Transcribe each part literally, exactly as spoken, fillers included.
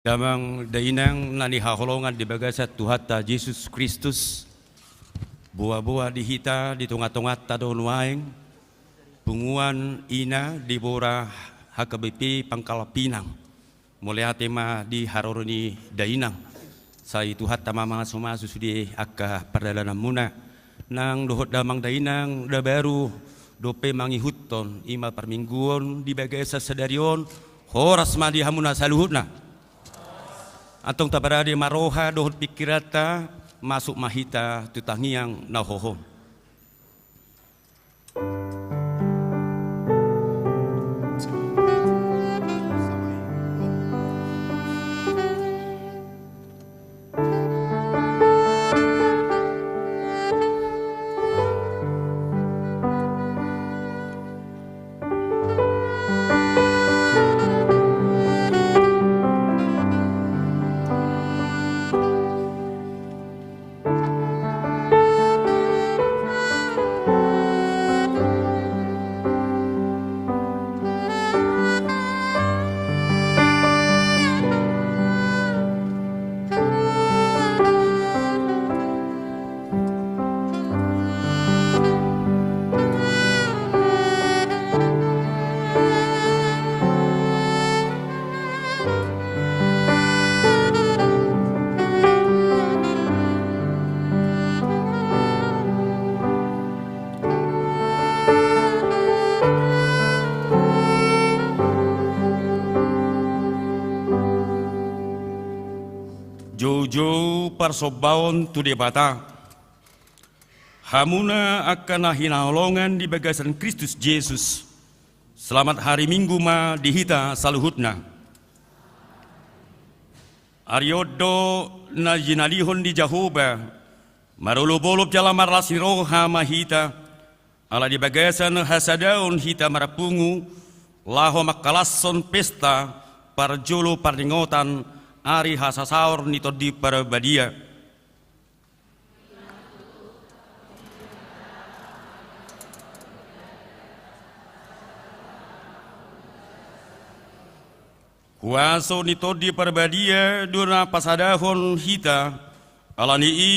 Damang dainang na hinaholongan di bagasan Tuhanta Jesus Kristus, boa-boa di hita di tonga-tonganta do nuaeng, punguan ina di Bora H K B P Pangkal Pinang. Mauliate ma di haroro ni dainang. Sai Tuhanta ma mamasu-masu sude angka pardalananmuna. Nang dohot damang dainang na baru dope mangihuthon i ma parmingguon di bagasan sadari on, horas ma di hamuna saluhutna. Antong taparade ma roha dohot pingkiranta, masuk ma hita tu tangiang na hohom. Joujou parsombaon tu Debata. Hamuna angka na hinaholongan di bagasan Kristus Jesus, selamat hari Minggu ma di hita saluhutna. Ari on do na jinalihon ni Jahowa, marolopolop jala marlas ni roha ma hita, ala di bagasan hasadaon hita marpungu, laho mangkalashon pesta parjolo parningotan ari hasasaor ni Tondi Parbadia. Huaso ni Tondi Parbadia do na pasadahon hita, ala ni i,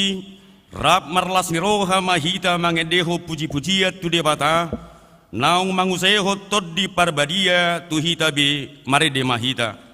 rap marlas ni roha ma hita mangendehon pujipujian tu Debata, naung mangusehon Tondi Parbadia tu hita be. Marende ma hita.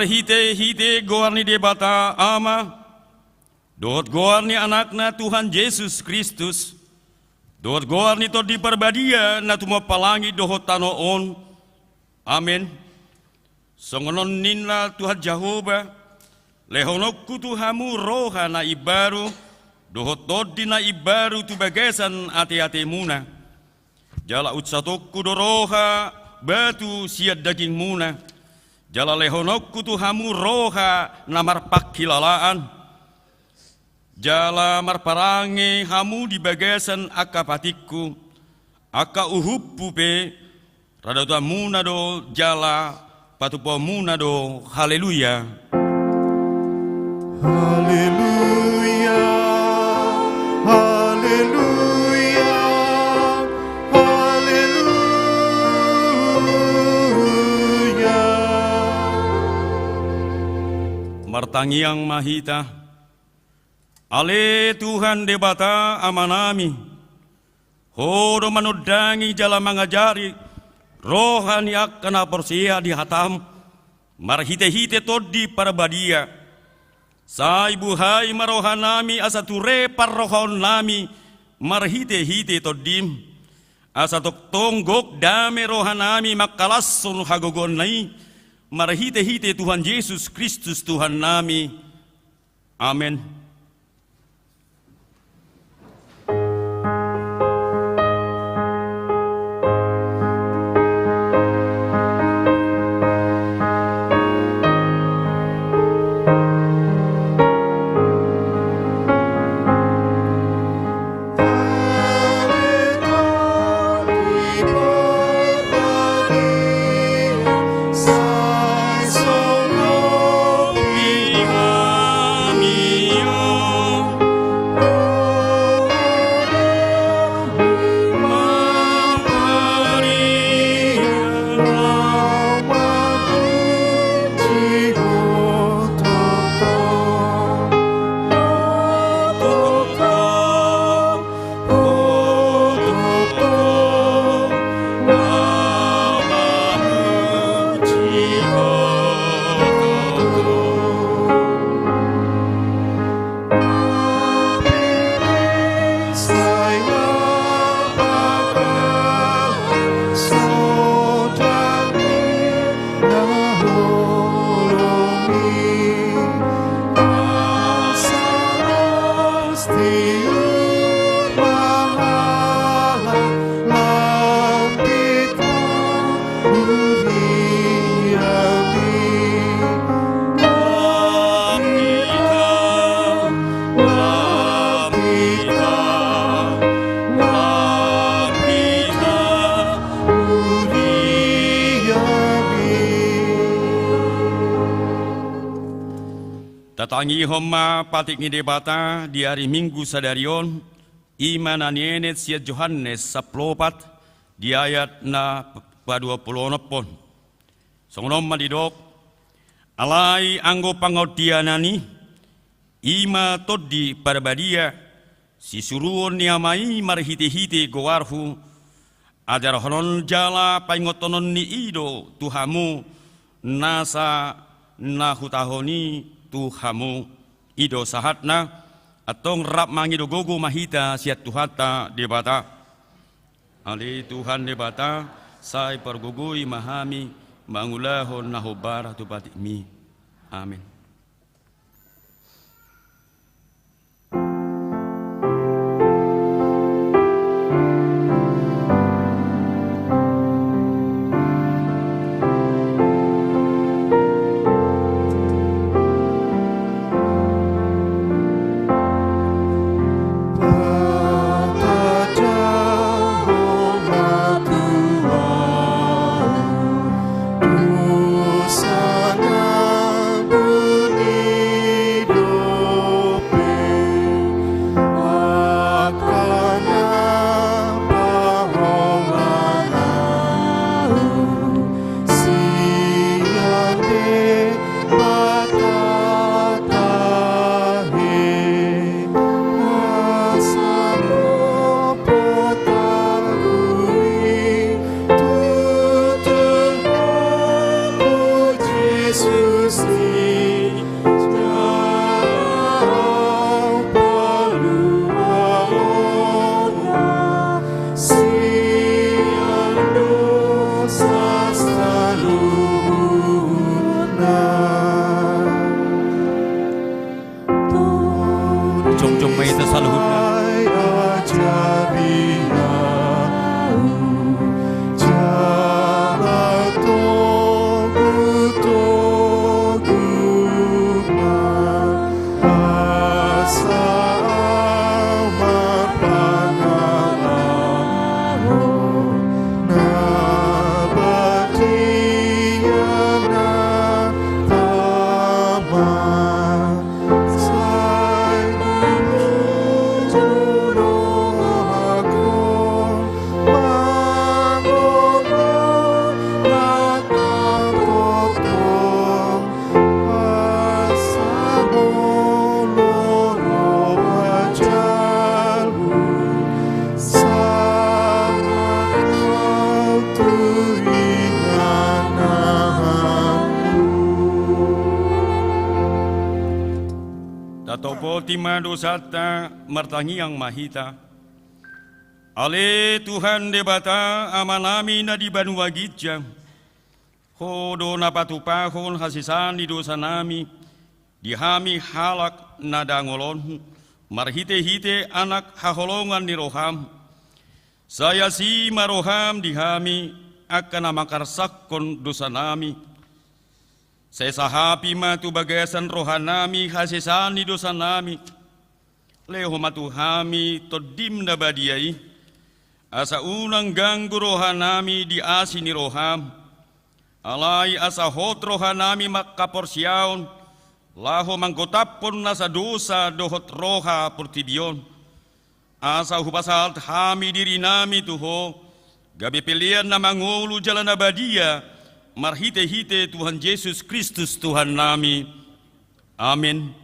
Marhitehite goar ni Debata Ama, dohot goar ni Anakna Tuhan Jesus Kristus, dohot goar ni Tondi Parbadia na tumompa langit dohot tano on. Amen. Songon on ninna Tuhan Jahowa: Lehononku tu hamu roha na imbaru, dohot tondi na imbaru tu bagasan ateatemuna. Jala unsatonku do roha batu sian dagingmuna, jala lehononku tu hamu roha na marpanghilalaan. Jala marparange hamu di bagasan angka patikku, angka uhumhu pe, radatonmuna do jala patupaonmuna do. Haleluya. Haleluya, haleluya, haleluya. Martangiang ma hita. Ale Tuhan Debata Amanami, Ho do manondangi jala mangajari roha ni angka na porsea di hataM marhitehite Tondi Parbadia. Sai buhai ma rohanami asa ture parrohaonnami marhitehite TondiM, asa tongtong gok dame rohanami mangkalashon hagogoonna i, marhitehite Tuhan Jesus Kristus Tuhannami. Amen. Tatangihon ma patik ni Debata di ari Minggu sadari on, i ma na nienet sian Johannes sampulu opat di ayat na paduapuluonomhon. Songon on ma didok: Alai anggo pangondianan i, i ma Tondi Parbadia, sisuruon ni Ama i marhitehite goarhu, ajarhonon jala paingothononni i do tu hamu nasa na hutahon i tu hamu. I do sahatna. Antong rap mangido gogo ma hita sian Tuhanta Debata. Ale Tuhan Debata, sai pargogoi ma hami mangulahon na hombar tu patikMi. Amen. Jongjong ma hita saluhutna. Tatopoti ma dosanta, martangiang ma hita. Ale Tuhan Debata, Amanami na di banua ginjang, Ho do na patupahon hasesaan ni dosanami di hami halak na dangolonmu, marhitehite Anak haholongan ni roham. Sai asi ma roham di hami angka na mangarsakhon dosanami. Sai sahapi ma tu bagasan rohanami hasesaan ni dosanami. Lehon ma tu hami Tondim na badia i, asa unang ganggu rohanami di asi ni roham. Alai asa hot rohanami manghaporseaon, laho manggotaphon nasa dosa dohot roha portibi on. Asa hupasahat hami dirinami tu Ho, gabe pelean na mangolu jala na badia, marhitehite Tuhan Jesus Kristus Tuhannami. Amen.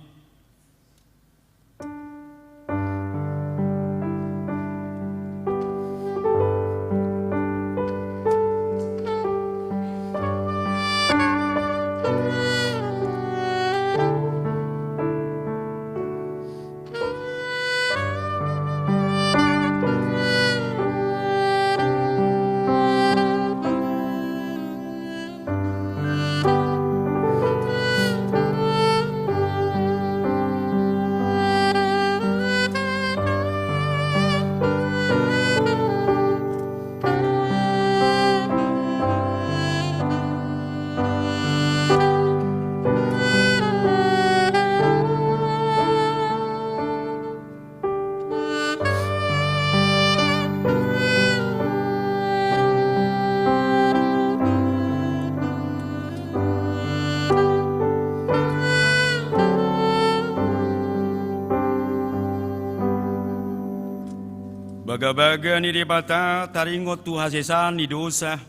Bagabaga ni Debata taringot tu hasesaan ni dosa.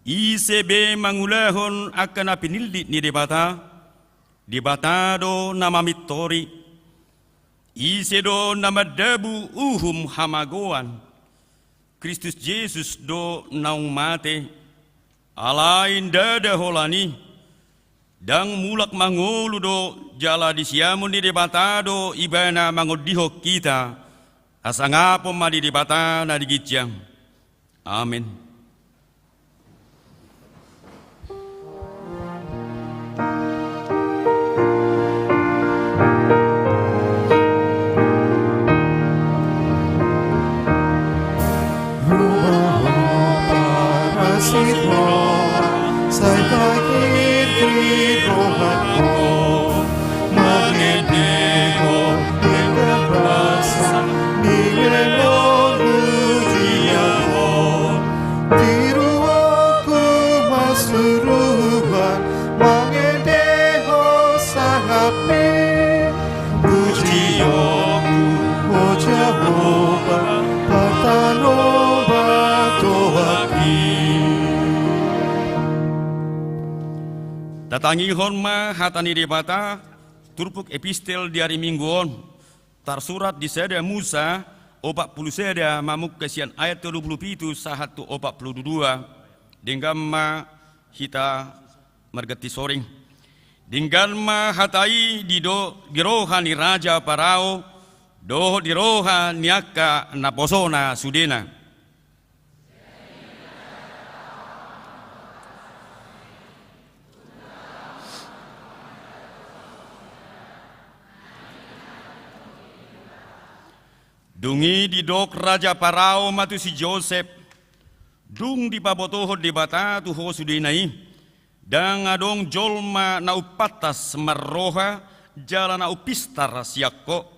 Ise be mangulahon angka na pinillit ni Debata, Debata do na mamintori. Ise do na mandabu uhum hamagoan? Kristus Jesus do naung mate, alai ndada holan i, ndang mulak mangolu do, jala di siamun ni Debata do Ibana mangondihon hita. Hasangapon ma di Debata na di ginjang. Amen. Sai tangihon rohangku, mangendehon denggan basa ni lelengku, di Ho tiruonku ma suruan, mangendehon sangapmi. Pujionku, o Jahowa, tartanobathon Ho. Tatangihon ma hata ni Debata, turpuk epistel di ari Minggu on, tarsurat di Sada Musa, opat pulu sada, mamungka sian ayat tolu pulu pitu sahat tu opat pulu dua. Denggan ma hita marganti soring. Denggan ma hata i di do-, di roha ni Raja Parao, dohot di roha ni angka naposona sudena. Dung i didok Raja Parao ma tu si Josep: Dung dipabotohon Debata tu ho sudena i, ndang adong jolma na umpantas marroha jala na umpistar sian ho.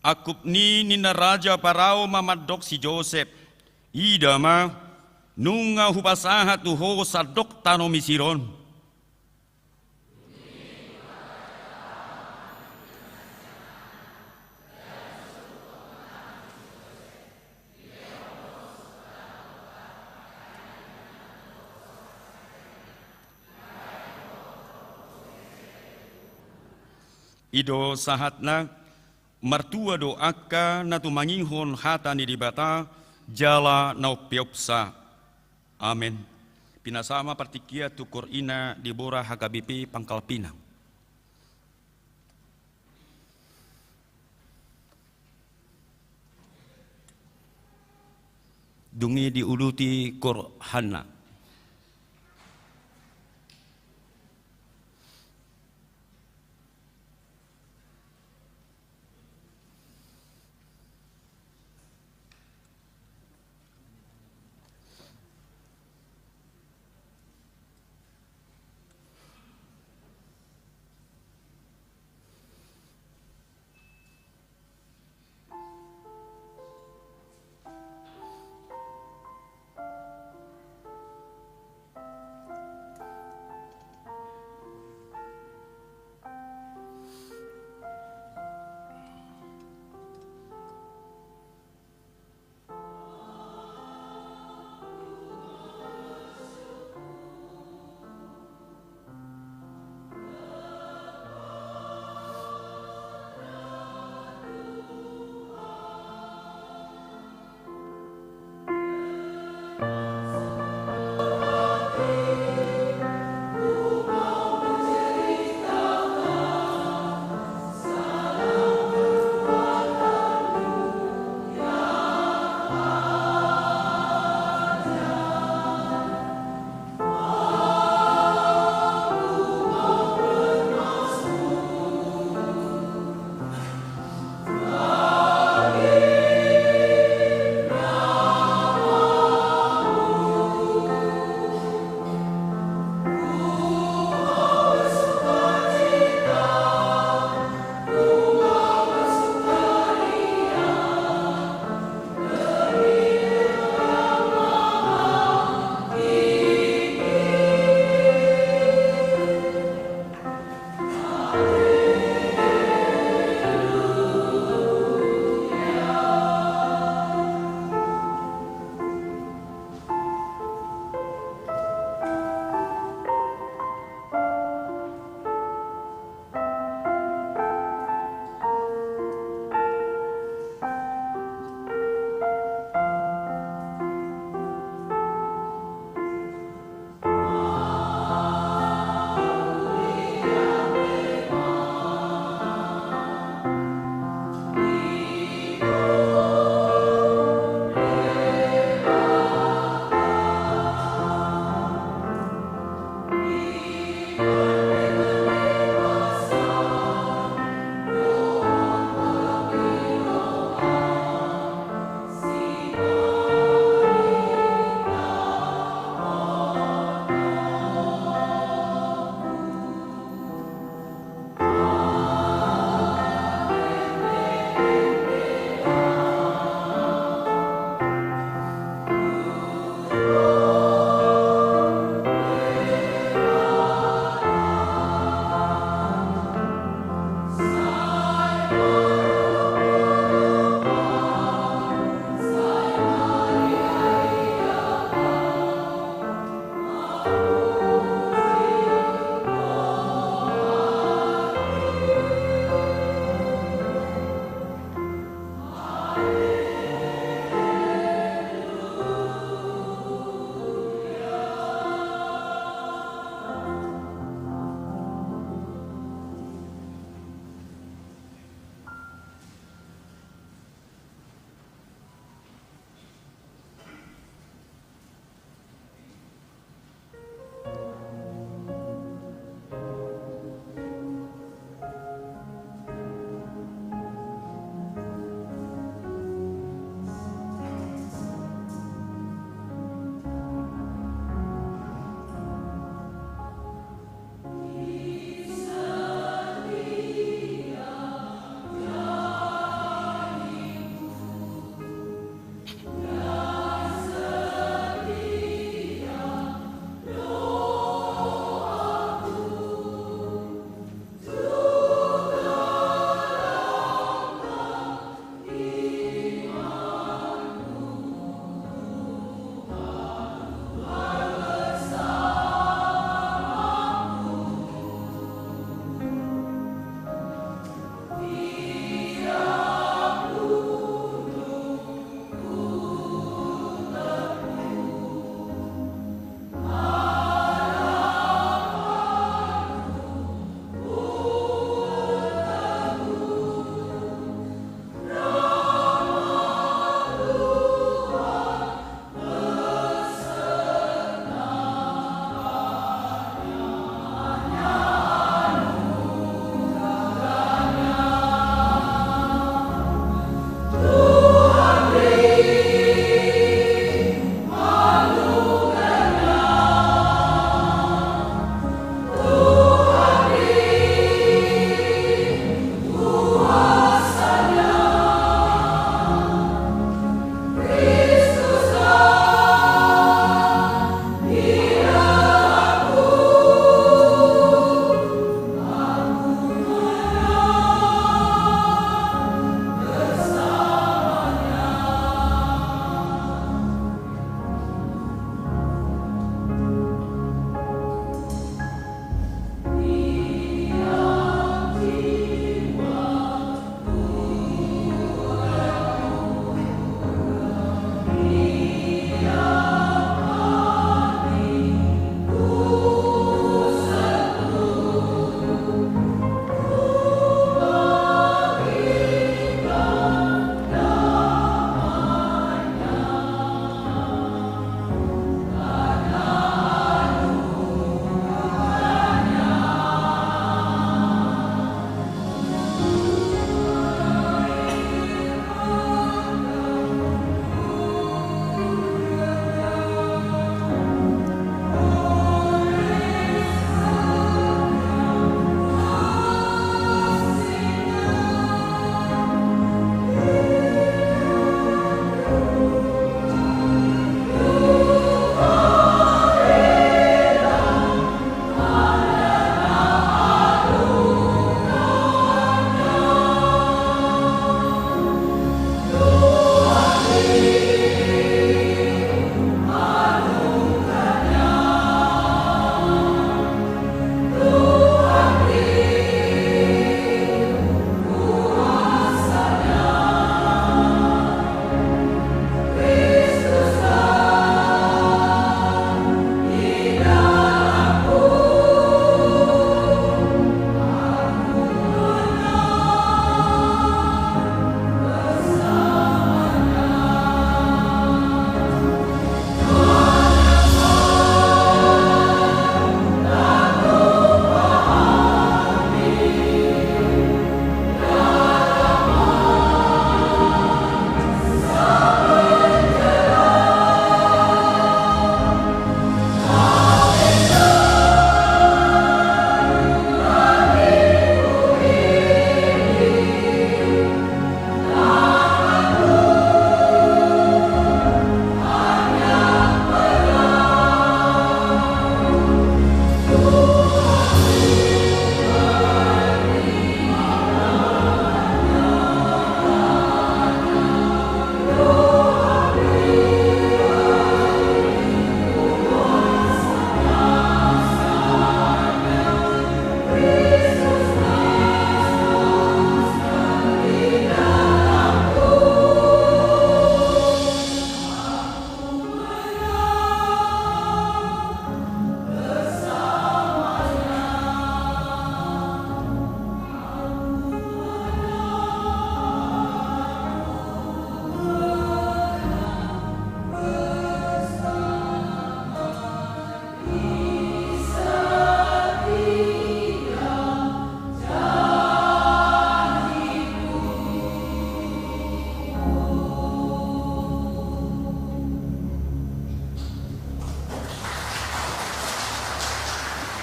Angkup ni ninna Raja Parao ma mandok si Josep: Ida ma, nunga hupasahat tu ho sandok tano Misir on. I do sahatna. Martua do angka na tumangihon hata ni Debata jala na umpeopsa. Amen. Pinasa ma partingkian tu Kor Ina Debora H K B P Pangkal Pinang. Dung i diuduti Kor Hanna.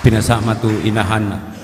Pinasahat ma tu inahanna.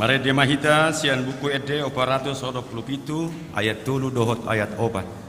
Marende ma hita sian Buku Ende opat ratus onom pulu pitu, ayat tolu dohot ayat opat.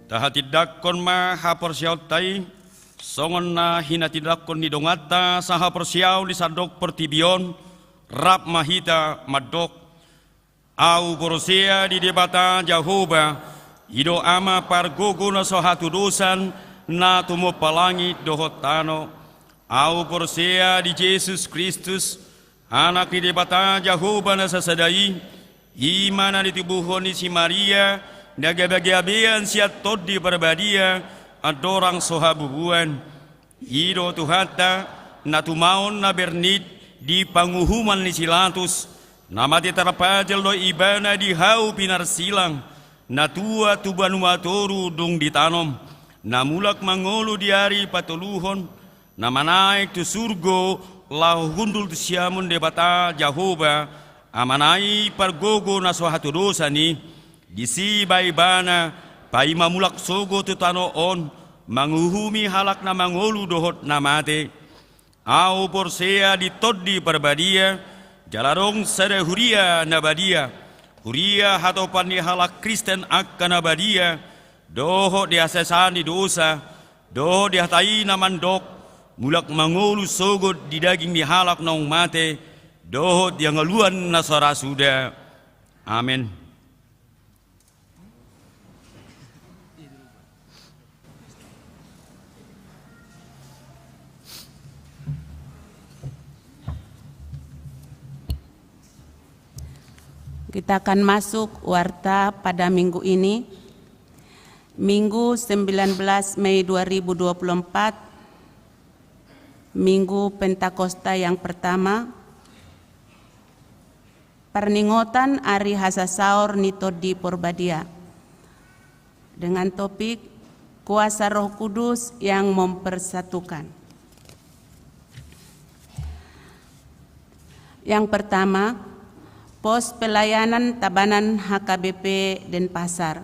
Tahatindangkon ma haporseaonta i, songon na hinatindangkon ni donganta sahaporseaon di sandok portibi on, rap ma hita mandok: Ahu porsea di Debata Jahowa, i do Ama pargogo na so hatudosan, na tumompa langit dohot tano. Ahu porsea di Jesus Kristus, Anak ni Debata Jahowa na sasada i, i ma na nitubuhon ni si Maria, na gabegabean sian Tondi Parbadia, andorang so habubuan. I do Tuhanta, na tumaon na bernit di panguhuman ni si Latus, na mate tarpajal do Ibana di hau pinarsilang, na tua tu banua toru dung ditanom, na mulak mangolu di ari patoluhon, na manaek tu surgo laho hundul tu siamun Debata Jahowa, Amana i pargogo na so hatudosan i. Disi ma Ibana paima mulak sogot tu tano on, manguhumi halak na mangolu dohot na mate. Ahu porsea di Tondi Parbadia, jala adong sada huria na badia, huria hatopan ni halak Kristen angka na badia, dohot di hasesaan ni dosa, dohot di hata i na mandok, mulak mangolu sogot di daging ni halak naung mate, dohot di hangoluan na so ra suda. Amen. Kita akan masuk warta pada minggu ini, Minggu sembilan belas Mei dua ribu dua puluh empat, Minggu Pentakosta yang pertama, parningotan ari hasasaor ni Tondi Porbadia, dengan topik Kuasa Roh Kudus yang Mempersatukan. Yang pertama, pos pelayanan Tabanan H K B P Denpasar.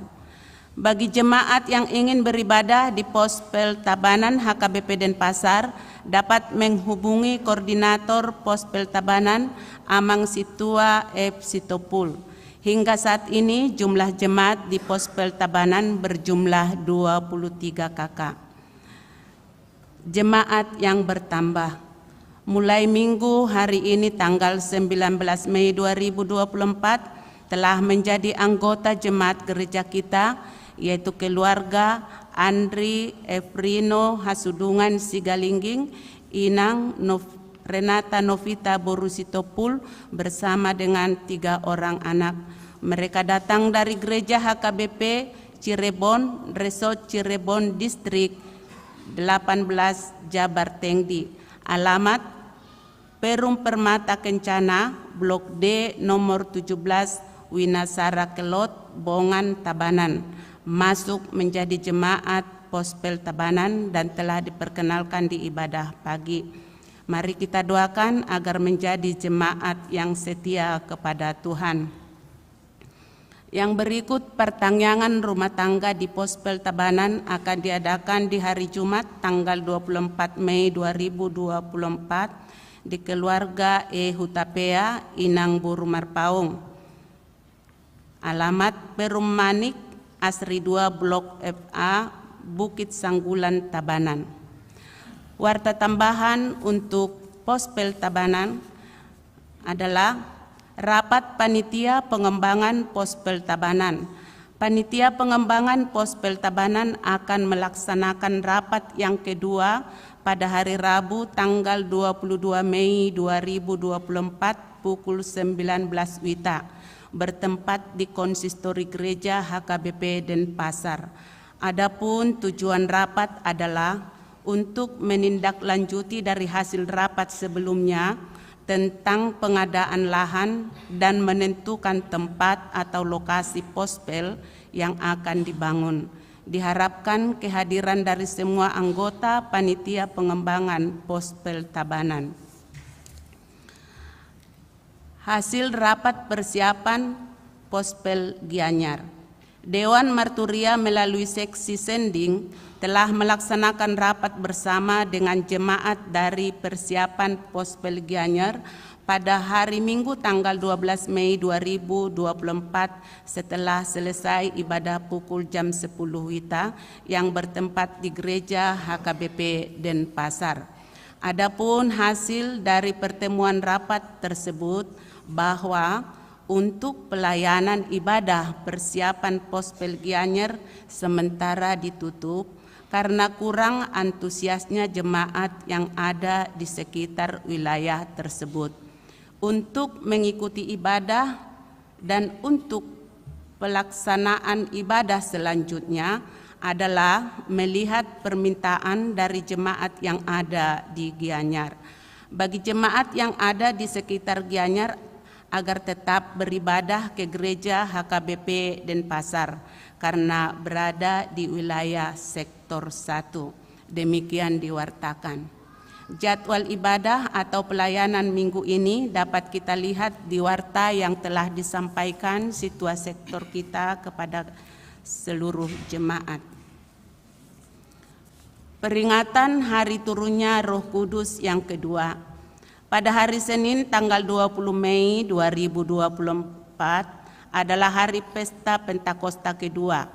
Bagi jemaat yang ingin beribadah di pos pel Tabanan H K B P Denpasar, dapat menghubungi koordinator pos pel Tabanan, Amang Situa F Sitopul. Hingga saat ini, jumlah jemaat di pos pel Tabanan berjumlah dua puluh tiga K K. Jemaat yang bertambah. Mulai Minggu hari ini, tanggal sembilan belas Mei dua ribu dua puluh empat, telah menjadi anggota jemaat gereja kita, yaitu keluarga Andri Efrino Hasudungan Sigalingging, Inang Nov-, Renata Novita boru Sitopul, bersama dengan tiga orang anak. Mereka datang dari Gereja H K B P Cirebon, Resort Cirebon, Distrik delapan belas, Jabar Tengdi. Alamat: Perum Permata Kencana, Blok D, nomor tujuh belas, Winasara Kelot, Bongan, Tabanan. Masuk menjadi jemaat Pospel Tabanan dan telah diperkenalkan di ibadah pagi. Mari kita doakan agar menjadi jemaat yang setia kepada Tuhan. Yang berikut pertanggiangan rumah tangga di Pospel Tabanan akan diadakan di hari Jumat tanggal dua puluh empat Mei dua ribu dua puluh empat di keluarga E Hutapea, Inang Boru Marpaung. Alamat Perum Manik, Asri dua, Blok F A, Bukit Sanggulan, Tabanan. Warta tambahan untuk Pospel Tabanan adalah rapat panitia pengembangan Pospel Tabanan. Panitia pengembangan Pospel Tabanan akan melaksanakan rapat yang kedua pada hari Rabu tanggal dua puluh dua Mei dua ribu dua puluh empat pukul sembilan belas wita, bertempat di Konsistori Gereja H K B P Denpasar. Adapun tujuan rapat adalah untuk menindaklanjuti dari hasil rapat sebelumnya tentang pengadaan lahan dan menentukan tempat atau lokasi Pospel yang akan dibangun. Diharapkan kehadiran dari semua anggota panitia pengembangan Pospel Tabanan. Hasil rapat persiapan Pospel Gianyar. Dewan Marturia melalui seksi Sending telah melaksanakan rapat bersama dengan jemaat dari persiapan Pospel Gianyar pada hari Minggu tanggal dua belas Mei dua ribu dua puluh empat setelah selesai ibadah pukul jam sepuluh wita yang bertempat di Gereja H K B P Denpasar. Adapun hasil dari pertemuan rapat tersebut bahwa untuk pelayanan ibadah persiapan Pospel Gianyar sementara ditutup karena kurang antusiasnya jemaat yang ada di sekitar wilayah tersebut untuk mengikuti ibadah dan untuk pelaksanaan ibadah selanjutnya adalah melihat permintaan dari jemaat yang ada di Gianyar. Bagi jemaat yang ada di sekitar Gianyar agar tetap beribadah ke gereja H K B P Denpasar karena berada di wilayah sektor satu. Demikian diwartakan. Jadwal ibadah atau pelayanan minggu ini dapat kita lihat di warta yang telah disampaikan situa sektor kita kepada seluruh jemaat. Peringatan hari turunnya Roh Kudus yang kedua. Pada hari Senin tanggal dua puluh Mei dua ribu dua puluh empat adalah hari pesta Pentakosta kedua.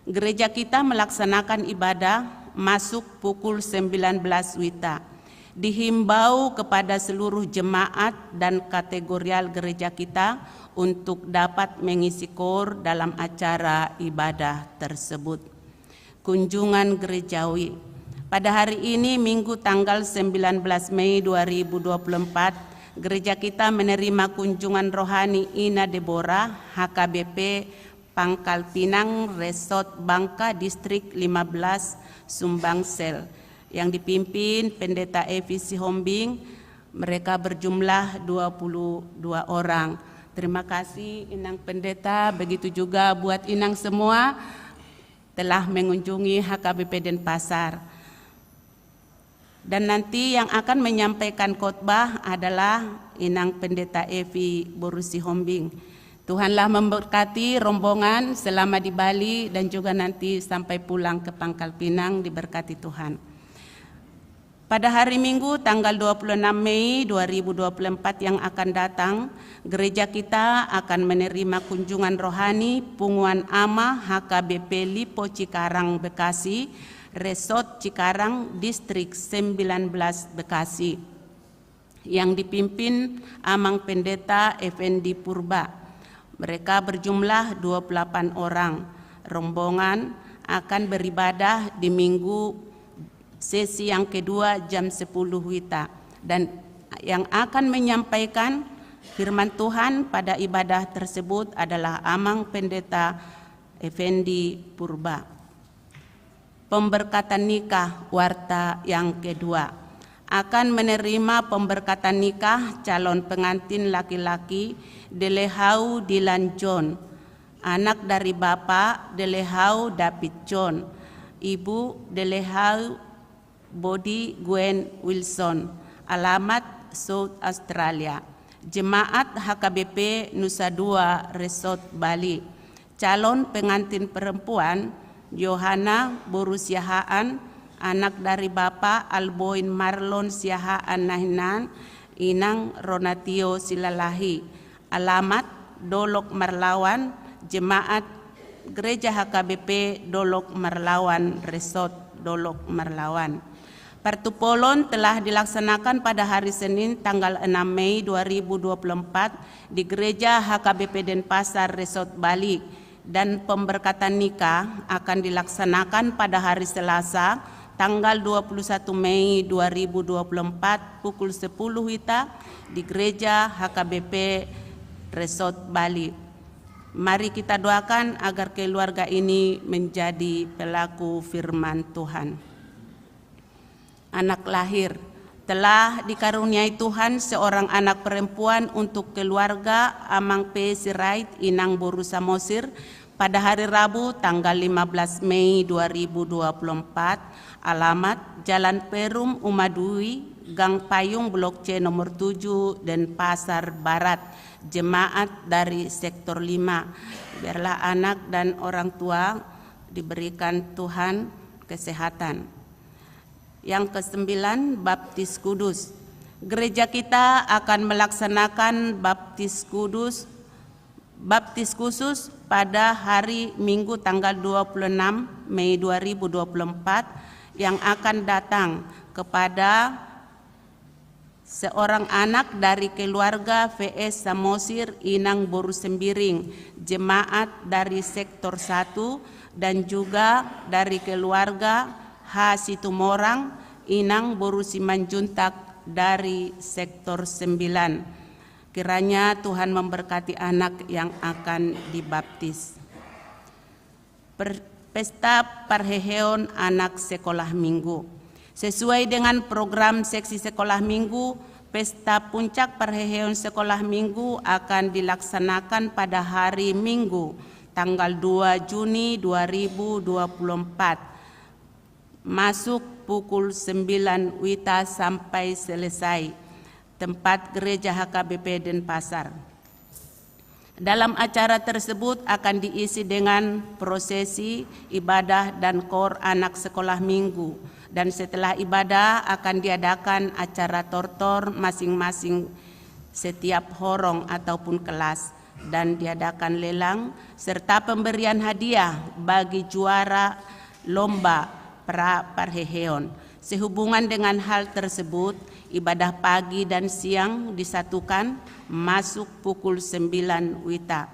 Gereja kita melaksanakan ibadah masuk pukul sembilan belas wita. Dihimbau kepada seluruh jemaat dan kategorial gereja kita untuk dapat mengisi koor dalam acara ibadah tersebut. Kunjungan gerejawi. Pada hari ini, Minggu tanggal sembilan belas Mei dua ribu dua puluh empat, gereja kita menerima kunjungan rohani Ina Deborah, H K B P Pangkal Pinang, Resort Bangka, Distrik lima belas, Sumbangsel, yang dipimpin Pendeta Evi Sihombing. Mereka berjumlah dua puluh dua orang. Terima kasih, Inang Pendeta. Begitu juga buat Inang semua telah mengunjungi H K B P Denpasar. Dan nanti yang akan menyampaikan khotbah adalah Inang Pendeta Evi Boru Sihombing. Tuhanlah memberkati rombongan selama di Bali dan juga nanti sampai pulang ke Pangkal Pinang, diberkati Tuhan. Pada hari Minggu tanggal dua puluh enam Mei dua ribu dua puluh empat yang akan datang, gereja kita akan menerima kunjungan rohani Punguan Ama H K B P Lipo Cikarang Bekasi, Resort Cikarang, Distrik sembilan belas Bekasi, yang dipimpin Amang Pendeta Effendi Purba. Mereka berjumlah dua puluh delapan orang. Rombongan akan beribadah di Minggu sesi yang kedua jam sepuluh wita. Dan yang akan menyampaikan firman Tuhan pada ibadah tersebut adalah Amang Pendeta Effendi Purba. Pemberkatan nikah warta yang kedua. Akan menerima pemberkatan nikah calon pengantin laki-laki Delehau Dilan John, anak dari Bapak Delehau David John, Ibu Delehau Bodi Gwen Wilson, alamat South Australia. Jemaat H K B P Nusa Dua Resort Bali. Calon pengantin perempuan, Yohana boru Siahaan, anak dari Bapa Alboin Marlon Siahaan na hinan, Inang Ronatio Silalahi. Alamat, Dolok Marlawan, jemaat Gereja H K B P Dolok Marlawan Resort Dolok Marlawan. Partupolon telah dilaksanakan pada hari Senin tanggal enam Mei dua ribu dua puluh empat di Gereja H K B P Denpasar Resort Bali, dan pemberkatan nikah akan dilaksanakan pada hari Selasa tanggal dua puluh satu Mei dua ribu dua puluh empat pukul sepuluh WITA di Gereja H K B P Resort Bali. Mari kita doakan agar keluarga ini menjadi pelaku firman Tuhan. Anak lahir. Telah dikaruniai Tuhan seorang anak perempuan untuk keluarga Amang P. Sirait, Inang boru Samosir, pada hari Rabu tanggal lima belas Mei dua ribu dua puluh empat, alamat Jalan Perum Umadui, Gang Payung, Blok C nomor tujuh, Denpasar Barat, jemaat dari sektor lima. Biarlah anak dan orang tua diberikan Tuhan kesehatan. Yang kesembilan, baptis kudus. Gereja kita akan melaksanakan baptis kudus, baptis khusus pada hari Minggu tanggal dua puluh enam Mei dua ribu dua puluh empat yang akan datang kepada seorang anak dari keluarga V S Samosir, Inang boru Sembiring, jemaat dari sektor satu, dan juga dari keluarga H. Situmorang, Inang boru Simanjuntak dari sektor sembilan. Kiranya Tuhan memberkati anak yang akan dibaptis. Per-, pesta parheheon anak sekolah minggu. Sesuai dengan program seksi sekolah minggu, pesta puncak parheheon sekolah minggu akan dilaksanakan pada hari Minggu, tanggal dua Juni dua ribu dua puluh empat, masuk pukul sembilan WITA sampai selesai. Tempat Gereja H K B P Denpasar. Dalam acara tersebut akan diisi dengan prosesi, ibadah, dan kor anak sekolah minggu. Dan setelah ibadah akan diadakan acara tortor masing-masing setiap horong ataupun kelas, dan diadakan lelang serta pemberian hadiah bagi juara lomba pra parheheon. Sehubungan dengan hal tersebut, ibadah pagi dan siang disatukan masuk pukul sembilan WITA.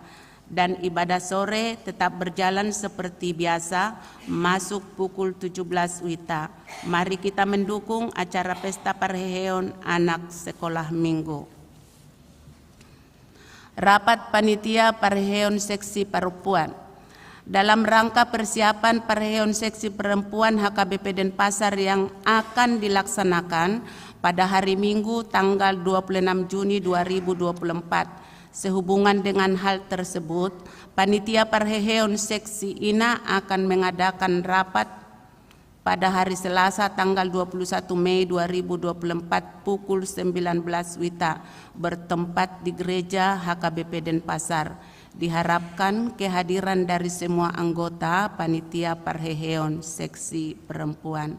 Dan ibadah sore tetap berjalan seperti biasa, masuk pukul tujuh belas WITA. Mari kita mendukung acara pesta parheheon anak sekolah minggu. Rapat panitia parheheon seksi perempuan. Dalam rangka persiapan parheheon seksi perempuan H K B P Denpasar yang akan dilaksanakan pada hari Minggu tanggal dua puluh enam Juni dua ribu dua puluh empat. Sehubungan dengan hal tersebut, panitia parheheon seksi ina akan mengadakan rapat pada hari Selasa tanggal dua puluh satu Mei dua ribu dua puluh empat pukul sembilan belas WITA, bertempat di Gereja H K B P Denpasar. Diharapkan kehadiran dari semua anggota panitia parheheon seksi perempuan.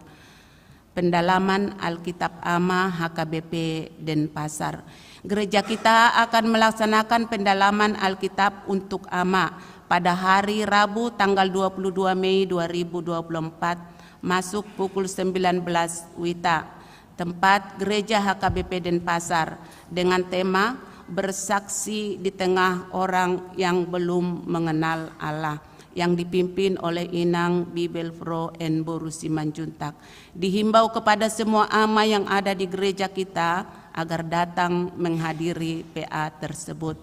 Pendalaman Alkitab Ama H K B P Denpasar. Gereja kita akan melaksanakan pendalaman Alkitab untuk Ama pada hari Rabu tanggal dua puluh dua Mei dua ribu dua puluh empat, masuk pukul sembilan belas WITA. Tempat Gereja H K B P Denpasar, dengan tema Bersaksi di Tengah Orang yang Belum Mengenal Allah, yang dipimpin oleh Inang Bibelvrouw N. boru Simanjuntak. Dihimbau kepada semua ama yang ada di gereja kita agar datang menghadiri P A tersebut.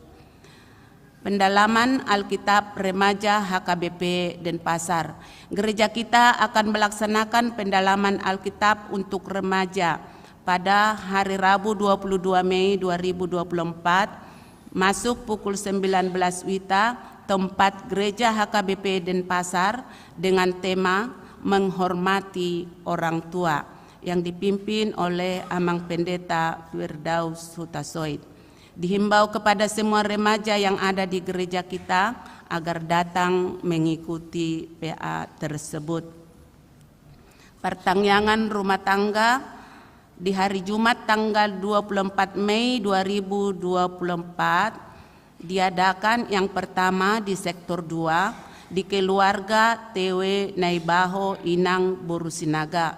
Pendalaman Alkitab Remaja H K B P Denpasar. Gereja kita akan melaksanakan pendalaman Alkitab untuk remaja pada hari Rabu dua puluh dua Mei dua ribu dua puluh empat, masuk pukul sembilan belas WITA, tempat Gereja H K B P Denpasar, dengan tema Menghormati Orang Tua, yang dipimpin oleh Amang Pendeta Firdaus Hutasoit. Dihimbau kepada semua remaja yang ada di gereja kita agar datang mengikuti P A tersebut. Pertangiangan rumah tangga di hari Jumat tanggal dua puluh empat Mei dua ribu dua puluh empat diadakan, yang pertama di sektor dua, di keluarga T W Naibaho Inang boru Sinaga,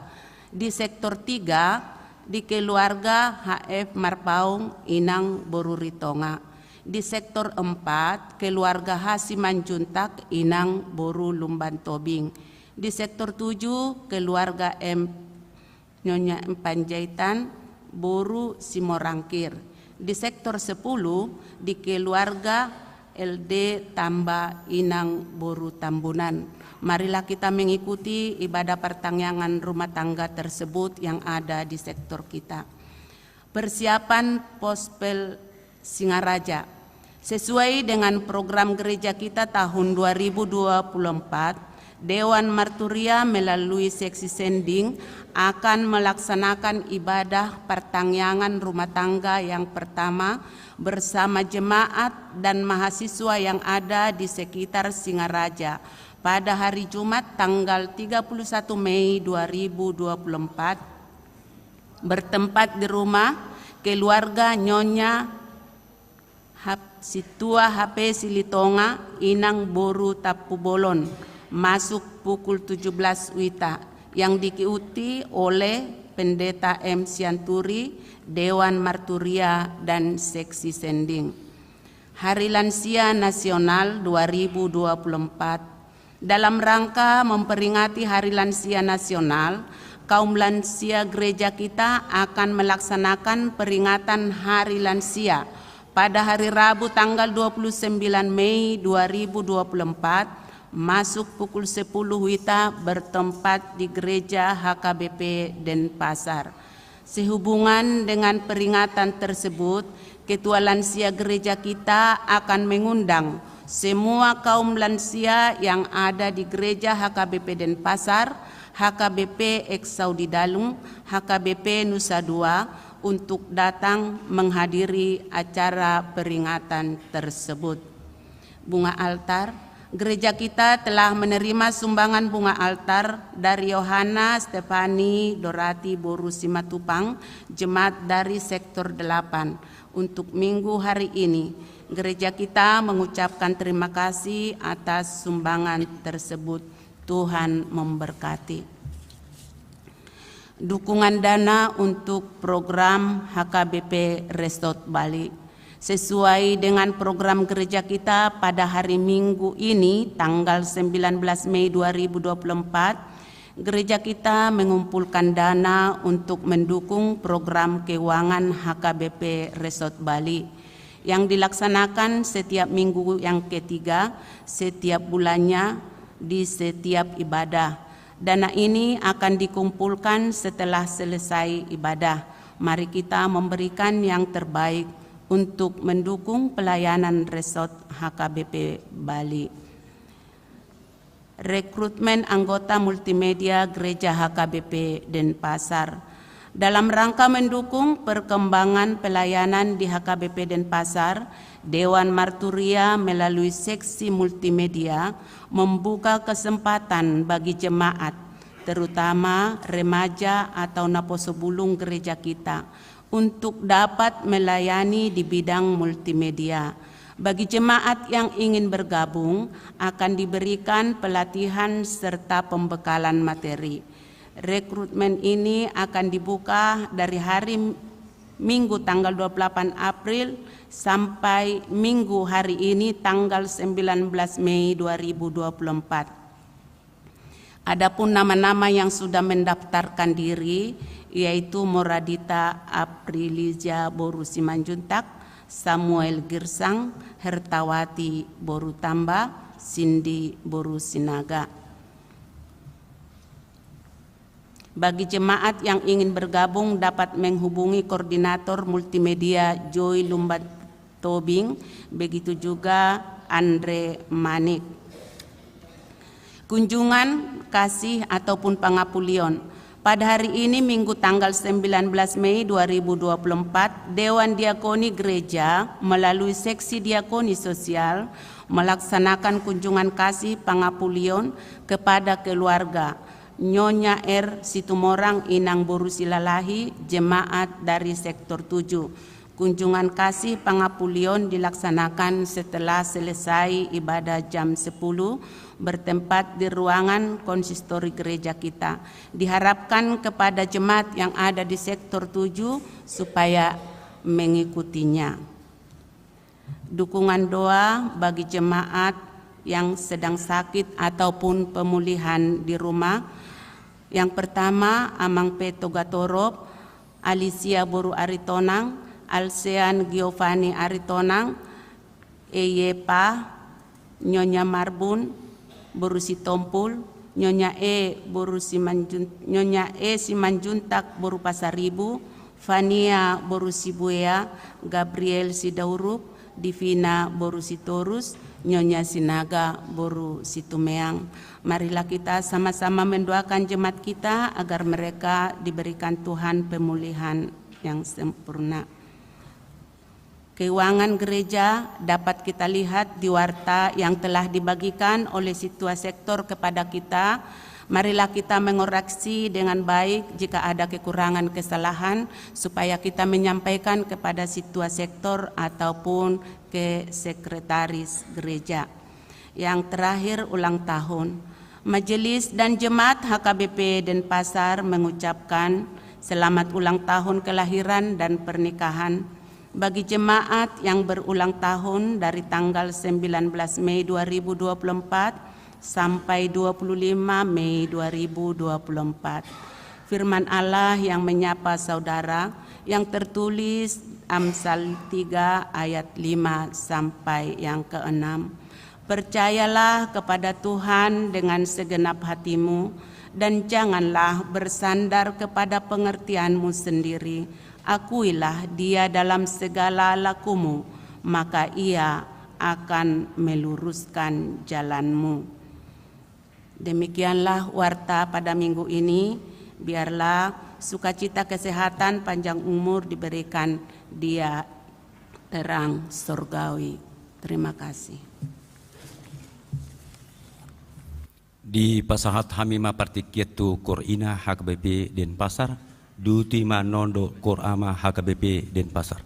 di sektor tiga, di keluarga H F Marpaung Inang boru Ritonga, di sektor empat, keluarga H Simanjuntak Inang boru Lumban Tobing, di sektor tujuh, keluarga M Nyonya M Panjaitan boru Simorangkir, di sektor sepuluh, di keluarga L D Tamba Inang boru Tambunan. Marilah kita mengikuti ibadah pertangiangan rumah tangga tersebut yang ada di sektor kita. Persiapan Pospel Singaraja. Sesuai dengan program gereja kita tahun dua ribu dua puluh empat, Dewan Marturia melalui seksi sending akan melaksanakan ibadah pertangiangan rumah tangga yang pertama bersama jemaat dan mahasiswa yang ada di sekitar Singaraja pada hari Jumat tanggal tiga puluh satu Mei dua ribu dua puluh empat, bertempat di rumah keluarga Nyonya Hap-, Situa H P Silitonga Inang boru Tampubolon, masuk pukul tujuh belas wita, yang diikuti oleh Pendeta M Sianturi, Dewan Marturia, dan seksi sending. Hari Lansia Nasional dua ribu dua puluh empat. Dalam rangka memperingati Hari Lansia Nasional, kaum lansia gereja kita akan melaksanakan peringatan Hari Lansia pada hari Rabu tanggal dua puluh sembilan Mei dua ribu dua puluh empat, masuk pukul sepuluh wita, bertempat di Gereja H K B P Denpasar. Sehubungan dengan peringatan tersebut, Ketua Lansia Gereja kita akan mengundang semua kaum lansia yang ada di Gereja H K B P Denpasar, H K B P Eksaudidalung, H K B P Nusa Dua untuk datang menghadiri acara peringatan tersebut. Bunga altar. Gereja kita telah menerima sumbangan bunga altar dari Yohana Stefani Dorati boru Simatupang, jemaat dari sektor delapan. Untuk minggu hari ini, gereja kita mengucapkan terima kasih atas sumbangan tersebut. Tuhan memberkati. Dukungan dana untuk program H K B P Resort Bali. Sesuai dengan program gereja kita pada hari Minggu ini, tanggal sembilan belas Mei dua ribu dua puluh empat, gereja kita mengumpulkan dana untuk mendukung program keuangan H K B P Resort Bali yang dilaksanakan setiap minggu yang ketiga setiap bulannya di setiap ibadah. Dana ini akan dikumpulkan setelah selesai ibadah. Mari kita memberikan yang terbaik untuk mendukung pelayanan Resort H K B P Bali. Rekrutmen anggota multimedia Gereja H K B P Denpasar. Dalam rangka mendukung perkembangan pelayanan di H K B P Denpasar, Dewan Marturia melalui seksi multimedia membuka kesempatan bagi jemaat, terutama remaja atau naposo bulung gereja kita, untuk dapat melayani di bidang multimedia. Bagi jemaat yang ingin bergabung, akan diberikan pelatihan serta pembekalan materi. Rekrutmen ini akan dibuka dari hari Minggu tanggal dua puluh delapan April sampai Minggu hari ini tanggal sembilan belas Mei dua ribu dua puluh empat. Adapun nama-nama yang sudah mendaftarkan diri, yaitu Moradita Aprilija boru Simanjuntak, Samuel Girsang, Hertawati boru Tamba, Sindi boru Sinaga. Bagi jemaat yang ingin bergabung dapat menghubungi koordinator multimedia Joy Lumban Tobing, begitu juga Andre Manik. Kunjungan kasih ataupun pangapulion. Pada hari ini, Minggu tanggal sembilan belas Mei dua ribu dua puluh empat, Dewan Diakoni Gereja melalui Seksi Diakoni Sosial melaksanakan kunjungan kasih pangapulion kepada keluarga Nyonya R. Situmorang, Inang boru Silalahi, jemaat dari Sektor tujuh. Kunjungan kasih pangapulion dilaksanakan setelah selesai ibadah jam sepuluh, bertempat di ruangan konsistori gereja kita. Diharapkan kepada jemaat yang ada di Sektor tujuh supaya mengikutinya. Dukungan doa bagi jemaat yang sedang sakit ataupun pemulihan di rumah. Yang pertama, Amang Peto Gatorop, Alicia boru Aritonang, Alsean Giovanni Aritonang, Eyepa, Nyonya Marbun boru Sitompul, Nyonya E boru Simanjun-, Nyonya E Simanjuntak boru Pasaribu, Fania boru Sibuea, Gabriel Sidaurup, Divina boru Sitorus, Nyonya Sinaga boru Situmeang. Marilah kita sama-sama mendoakan jemaat kita agar mereka diberikan Tuhan pemulihan yang sempurna. Keuangan gereja dapat kita lihat di warta yang telah dibagikan oleh Situa Sektor kepada kita. Marilah kita mengoreksi dengan baik jika ada kekurangan kesalahan, supaya kita menyampaikan kepada Situa Sektor ataupun ke sekretaris gereja. Yang terakhir, ulang tahun. Majelis dan jemaat H K B P Denpasar mengucapkan selamat ulang tahun kelahiran dan pernikahan. Bagi jemaat yang berulang tahun dari tanggal sembilan belas Mei dua ribu dua puluh empat sampai dua puluh lima Mei dua ribu dua puluh empat. Firman Allah yang menyapa saudara yang tertulis Amsal tiga ayat lima sampai yang keenam. Percayalah kepada Tuhan dengan segenap hatimu, dan janganlah bersandar kepada pengertianmu sendiri. Akuilah Dia dalam segala lakumu, maka Ia akan meluruskan jalanmu. Demikianlah warta pada minggu ini. Biarlah sukacita, kesehatan, panjang umur diberikan Dia, terang sorgawi. Terima kasih. Dipasahat hami ma partingkian tu Koor Ina H K B P Denpasar, diututi ma annon dohot Koor Ama H K B P Denpasar.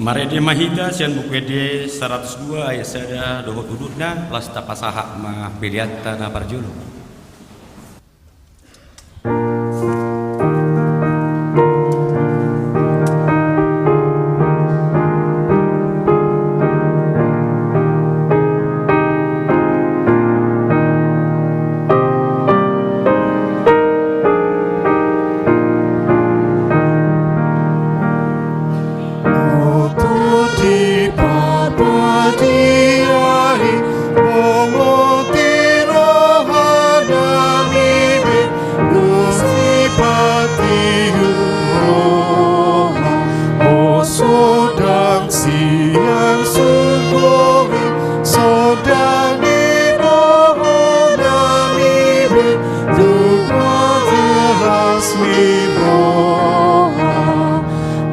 Marende ma hita sian Buku Ende saratus dua ayat sada dohot udutna, laos tapasahat ma peleanta na parjolo. Oto dipapadiai, bongot di rohanami be, dipatiur roha, o sondang sian surgo i, sondang ni rohanami be, tu padas ni roha.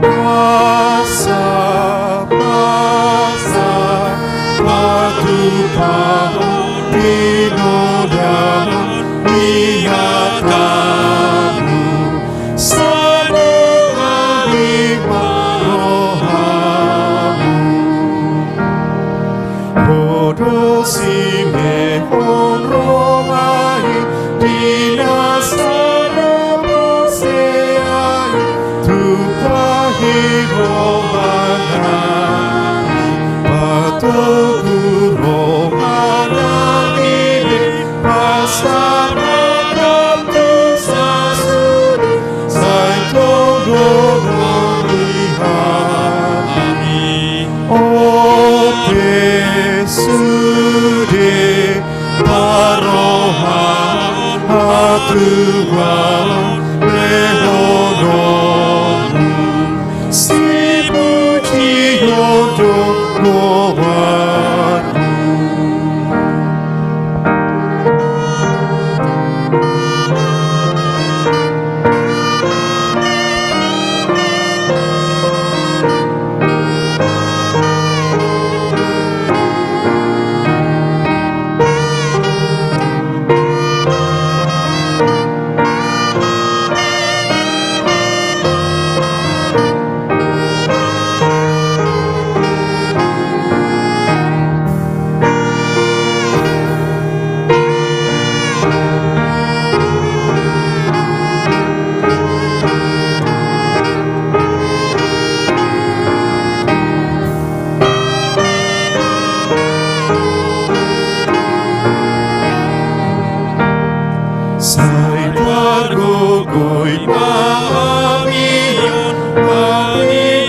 Pasa, pasa, patupahon pinoda ni hatamu, sadia ma rohamu. Ro do Simehon roha i, di na sada porsea i, tumpahi rohanami, patogu rohanami be, pasahat ma tu sasude, sai tong do ro di hami. Ope sude, parrohahon, hatuaon, lehononmu, sipujion do goarmu. Sai targogoi ma hami on, hami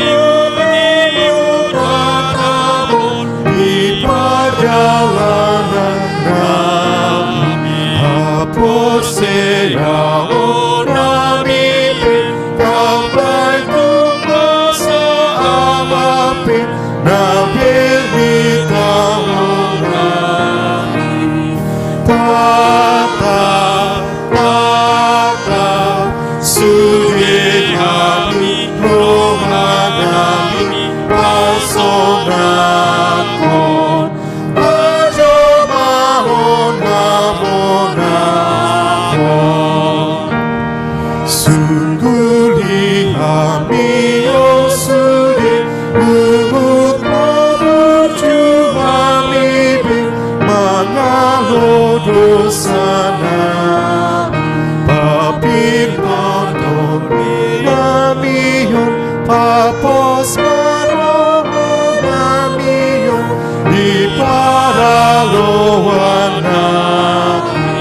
on di pardalanan nami, haporseaonnami pe, tambai tung masa aha pe na beritaonami. Tatap, tatap, sude hami rohanami pasonanghon, pajamahon na monang on. Sungguh di hami on sude, huhut ma burju hami be, mangalo dosanami. Papir ma tondi nami on, papos ma rohanami on di paraloan nami.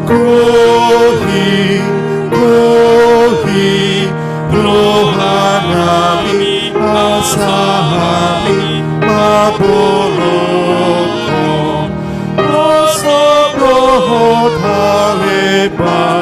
Gohi, gohi rohanami asa hami mabolonghon, mosok dohot halepaon.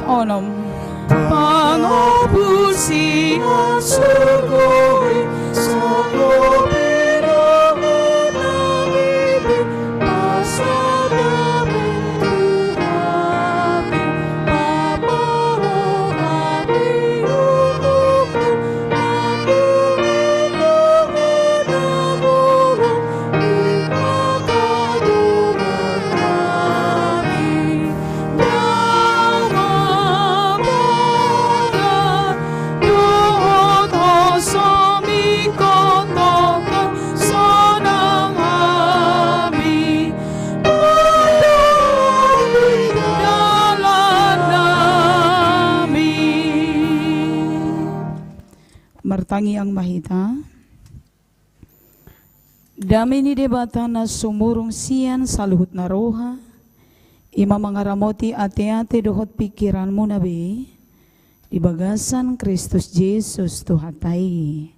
Onom. Pangopusi asurgoi, songon pe do hata bebe, pasada mentuhati, paparohati utuhku, aku mendohena guru, di kata dohonami. Martangiang ma hita. Dame ni Debata na sumurung sian saluhut na roha, i ma mangaramoti ateate dohot pingkiranmuna be, di bagasan Kristus Jesus Tuhanta i.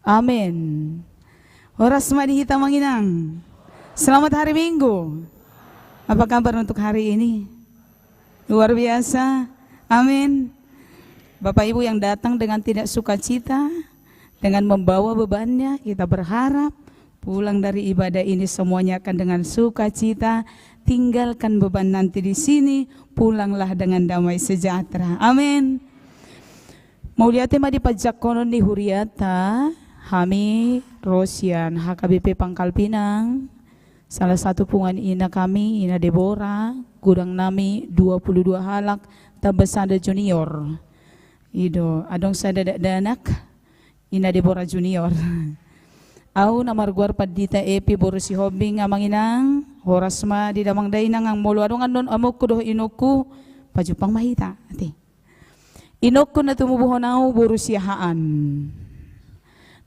Amen. Horas ma di hita, Amang Inang. Selamat hari Minggu. Apa kabar untuk hari ini? Luar biasa. Amin. Bapak Ibu yang datang dengan tidak sukacita, dengan membawa bebannya, kita berharap pulang dari ibadah ini semuanya akan dengan sukacita. Tinggalkan beban nanti di sini, pulanglah dengan damai sejahtera. Amin. Mauliate ma di panjangkonon ni huriata, hami ro sian H K B P Pangkal Pinang, salah satu punguan ina kami, Ina Debora, gudangnami dua puluh dua halak, tamba sada junior. I do, adong sada dakdanak, Ina Debora junior. Au na margoar Pandita Epi boru Sihombing, Amang Inang, horas ma di damang dainang. Molo adong annon amongku dohot inongku, pajumpang ma hita, ate. Inongku na tumubuhon au boru Siahaan.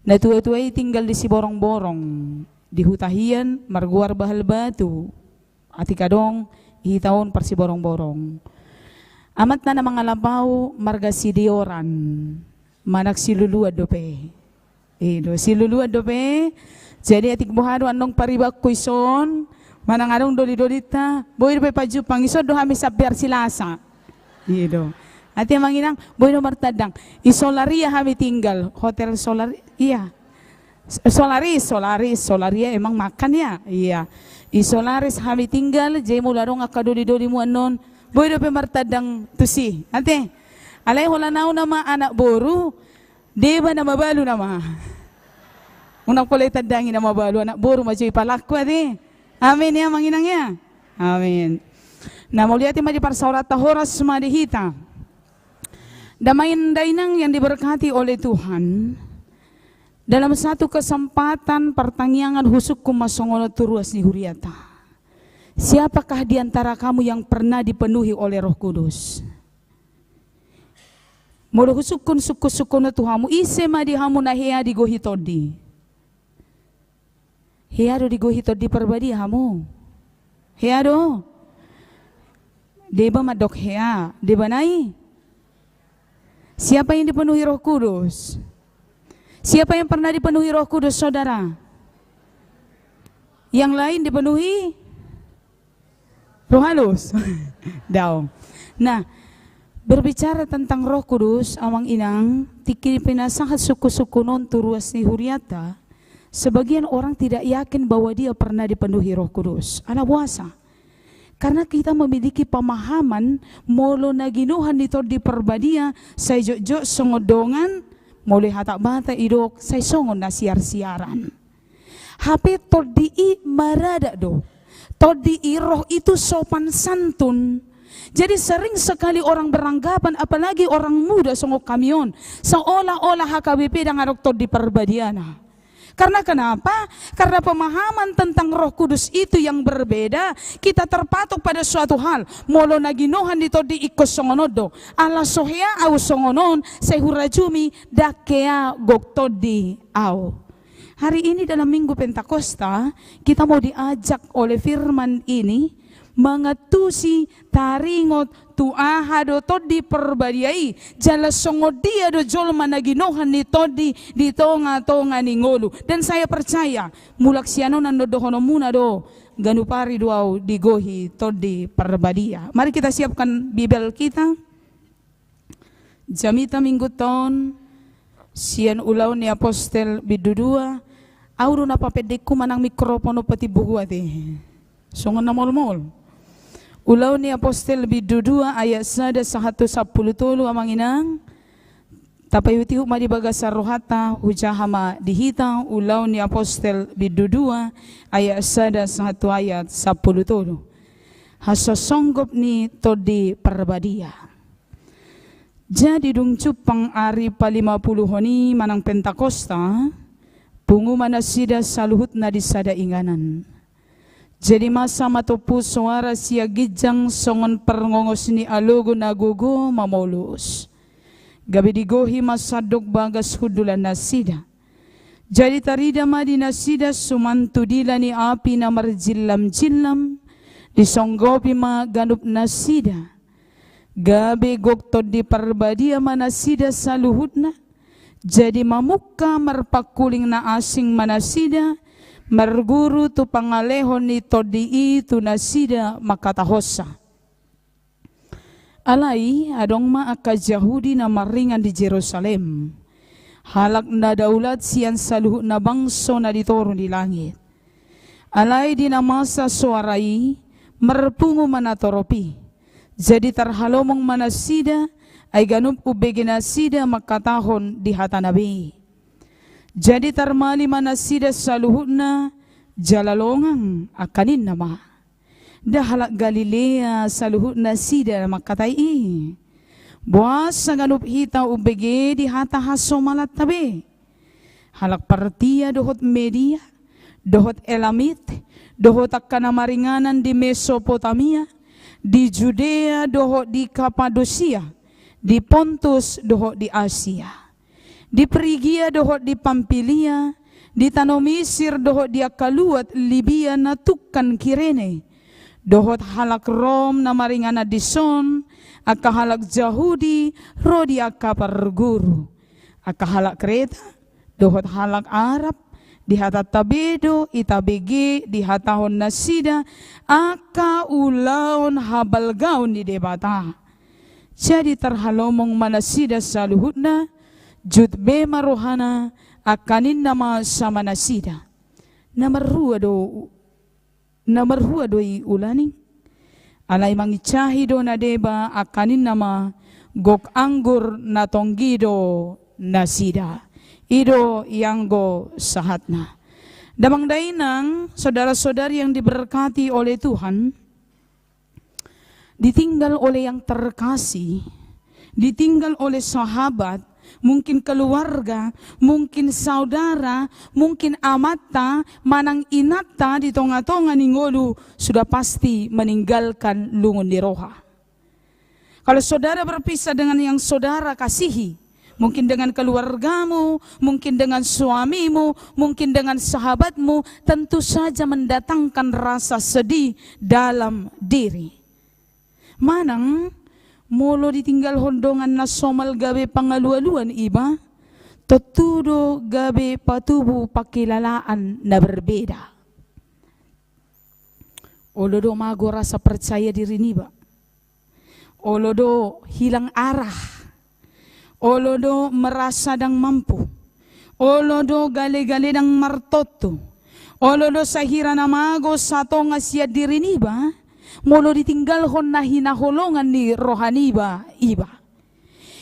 Natuatua i tinggal di Siborongborong, di huta hian margoar Bahal Batu. Atik adong, hita on parsiborongborong. Amatna na mangalap au marga Sideoran, manang Siluluan dope. I do, Siluluan dope. Jadi atik boha do annon paribanku ison, manang adong dolidolita, boi dope pajumpang, ison do hami sampe ari Salasa. I do. Ate, Amang Inang, boi do martandang. I Solaria hami tinggal, Hotel Solaria. S-, Solaris, Solaris, Solaria emang makan ya? Iya. I Solaris hami tinggal, jadi molo adong angka dolidolimu annon, boi dope martandang tusi. Ate. Alai holan au nama anak boru, deba na mabalu nama. Unang pola itandangi na mabalu, anak boru ma jo ipalangku, ate. Amin ya, Amang Inang ya. Amin. Na mauliate ma di parsaoranta, horas ma di hita. Damang dainang yang diberkati oleh Tuhan, dalam satu kesempatan partangiangan husungkun ma songon on tu ruas ni huriata. Siapakah di antara kamu yang pernah dipenuhi oleh Roh Kudus? Molo husungkun sungkunsungkun on tu hamu, ise ma di hamu na hea digohi Tondi? Hea do digohi Tondi Parbadia hamu? Hea do? Deba mandok hea, deba nai? Siapa yang dipenuhi Roh Kudus? Siapa yang pernah dipenuhi Roh Kudus, saudara? Yang lain dipenuhi Roh Halus? Daong. Nah, berbicara tentang Roh Kudus, Amang Inang, tingki pinasahat sungkunsungkun on tu ruas ni huriata, sebagian orang tidak yakin bahwa dia pernah dipenuhi Roh Kudus. Ala boasa? Karena kita memiliki pemahaman molo na ginohan ni Tondi Parbadia sai jotjot songon dongan, molo hata Batak didok sai songon na siarsiaran. Hape Tondi i maradat do. Tondi i, Roh itu sopan santun. Jadi sering sekali orang beranggapan, apalagi orang muda songon kami on, seolah-olah H K B P ndang adong Tondi Parbadiana. Karena kenapa? Karena pemahaman tentang Roh Kudus itu yang berbeda. Kita terpatok pada suatu hal. Molo na ginohan ni Tondi ingkon songon on do. Ala so hea au songon on, sai hurajumi ndang hea gok Tondi au. Hari ini dalam Minggu Pentakosta, kita mau diajak oleh firman ini mangantusi, taringot tu aha do Tondi Parbadia i, jala songon dia do jolma na ginohan ni Tondi di tongatonga ni ngolu. Dan saya percaya, mulak sian on annon dohononmuna do, ganup ari do au digohi Tondi Parbadia. Mari kita siapkan Bibel kita. Jamita mingguta on sian Ulaon ni Apostel bindu dua. Ahu do na papendekhu manang mikropon on patimbohu ate. Songon na molmol. Ulaon ni Apostel bindu dua ayat sada sahat tu sampulu tolu, amang inang. Tapaihutihut ma di bagasan rohanta, hujaha ma di hita Ulaon ni Apostel bindu dua ayat sada sahat tu ayat sampulu tolu. Hasosonggop ni Tondi Parbadia. Jadi dung jumpang ari palimapuluhon i manang Pentakosta, pungu ma nasida saluhutna di sada inganan. Jadi masa ma tompu soara sian ginjang songon parngongos ni alogo na gogo mamolus. Gabe digohi ma sandok bagas hundulan nasida. Jadi tarida ma di nasida suman tu dila ni api na marjillamjillam, disonggopi ma ganup nasida. Gabe gok Tondi Parbadia ma nasida saluhutna. Jadi mamungka marpangkuling na asing ma nasida, marguru tu pangalehon ni Tondi i tu nasida mangkatahonsa. Alai adong ma angka Jahudi na maringan di Jerusalem, halak na daulat sian saluhut na bangso na di toru ni langit. Alai di na masa soara i, marpungu ma natorop i. Jadi tarhalomong ma nasida, ai ganup umbege nasida mangkatahon di hatana be. Jadi tarmali ma nasida saluhutna, jala longang, angka ninna ma: Nda halak Galilea saluhut nasida na mangkatai i? Boasa ganup hita umbege di hata hasomalanta be? Halak Partia dohot Media, dohot Elamit, dohot angka na maringanan di Mesopotamia, di Judea dohot di Kapadosia, di Pontus dohot di Asia, di Prigia dohot di Pampilia, di tano Misir dohot di angka luat Libia na tungkan Kirene, dohot halak Rom na maringanan dison, angka halak Jahudi ro di angka parguru, angka halak Kreta dohot halak Arab, di hatanta be do itabege dihatahon nasida angka ulaon habalgaon ni Debata. Jadi tarhalomong ma nasida saluhutna, jut be ma rohana, angka ninna ma sama nasida: Na marhua do, na marhua do i ulaning? Alai manginsahi do na deba, angka ninna ma: Gok anggur na tonggi do nasida. I do ianggo sahatna. Damang dainang, saudara-saudari yang diberkati oleh Tuhan, ditinggal oleh yang terkasih, ditinggal oleh sahabat, mungkin keluarga, mungkin saudara, mungkin amanta, manang inanta di tonga-tonga ni ngolu, sudah pasti meninggalkan lungun ni roha. Kalau saudara berpisah dengan yang saudara kasihi, mungkin dengan keluargamu, mungkin dengan suamimu, mungkin dengan sahabatmu, tentu saja mendatangkan rasa sedih dalam diri. Manang, molo ditinggalhon dongan na somal gabe pangalualuan iba, tontu do gabe patubu pangkilalaan na berbeda. Olo do mago rasa percaya diri niba. Olo do hilang arah. Olo do merasa ndang mampu. Olo do gale-gale ndang martontu. Olo do sahira na mago satonga sian diri niba, molo ditinggalhon na hinaholongan ni roha niba iba.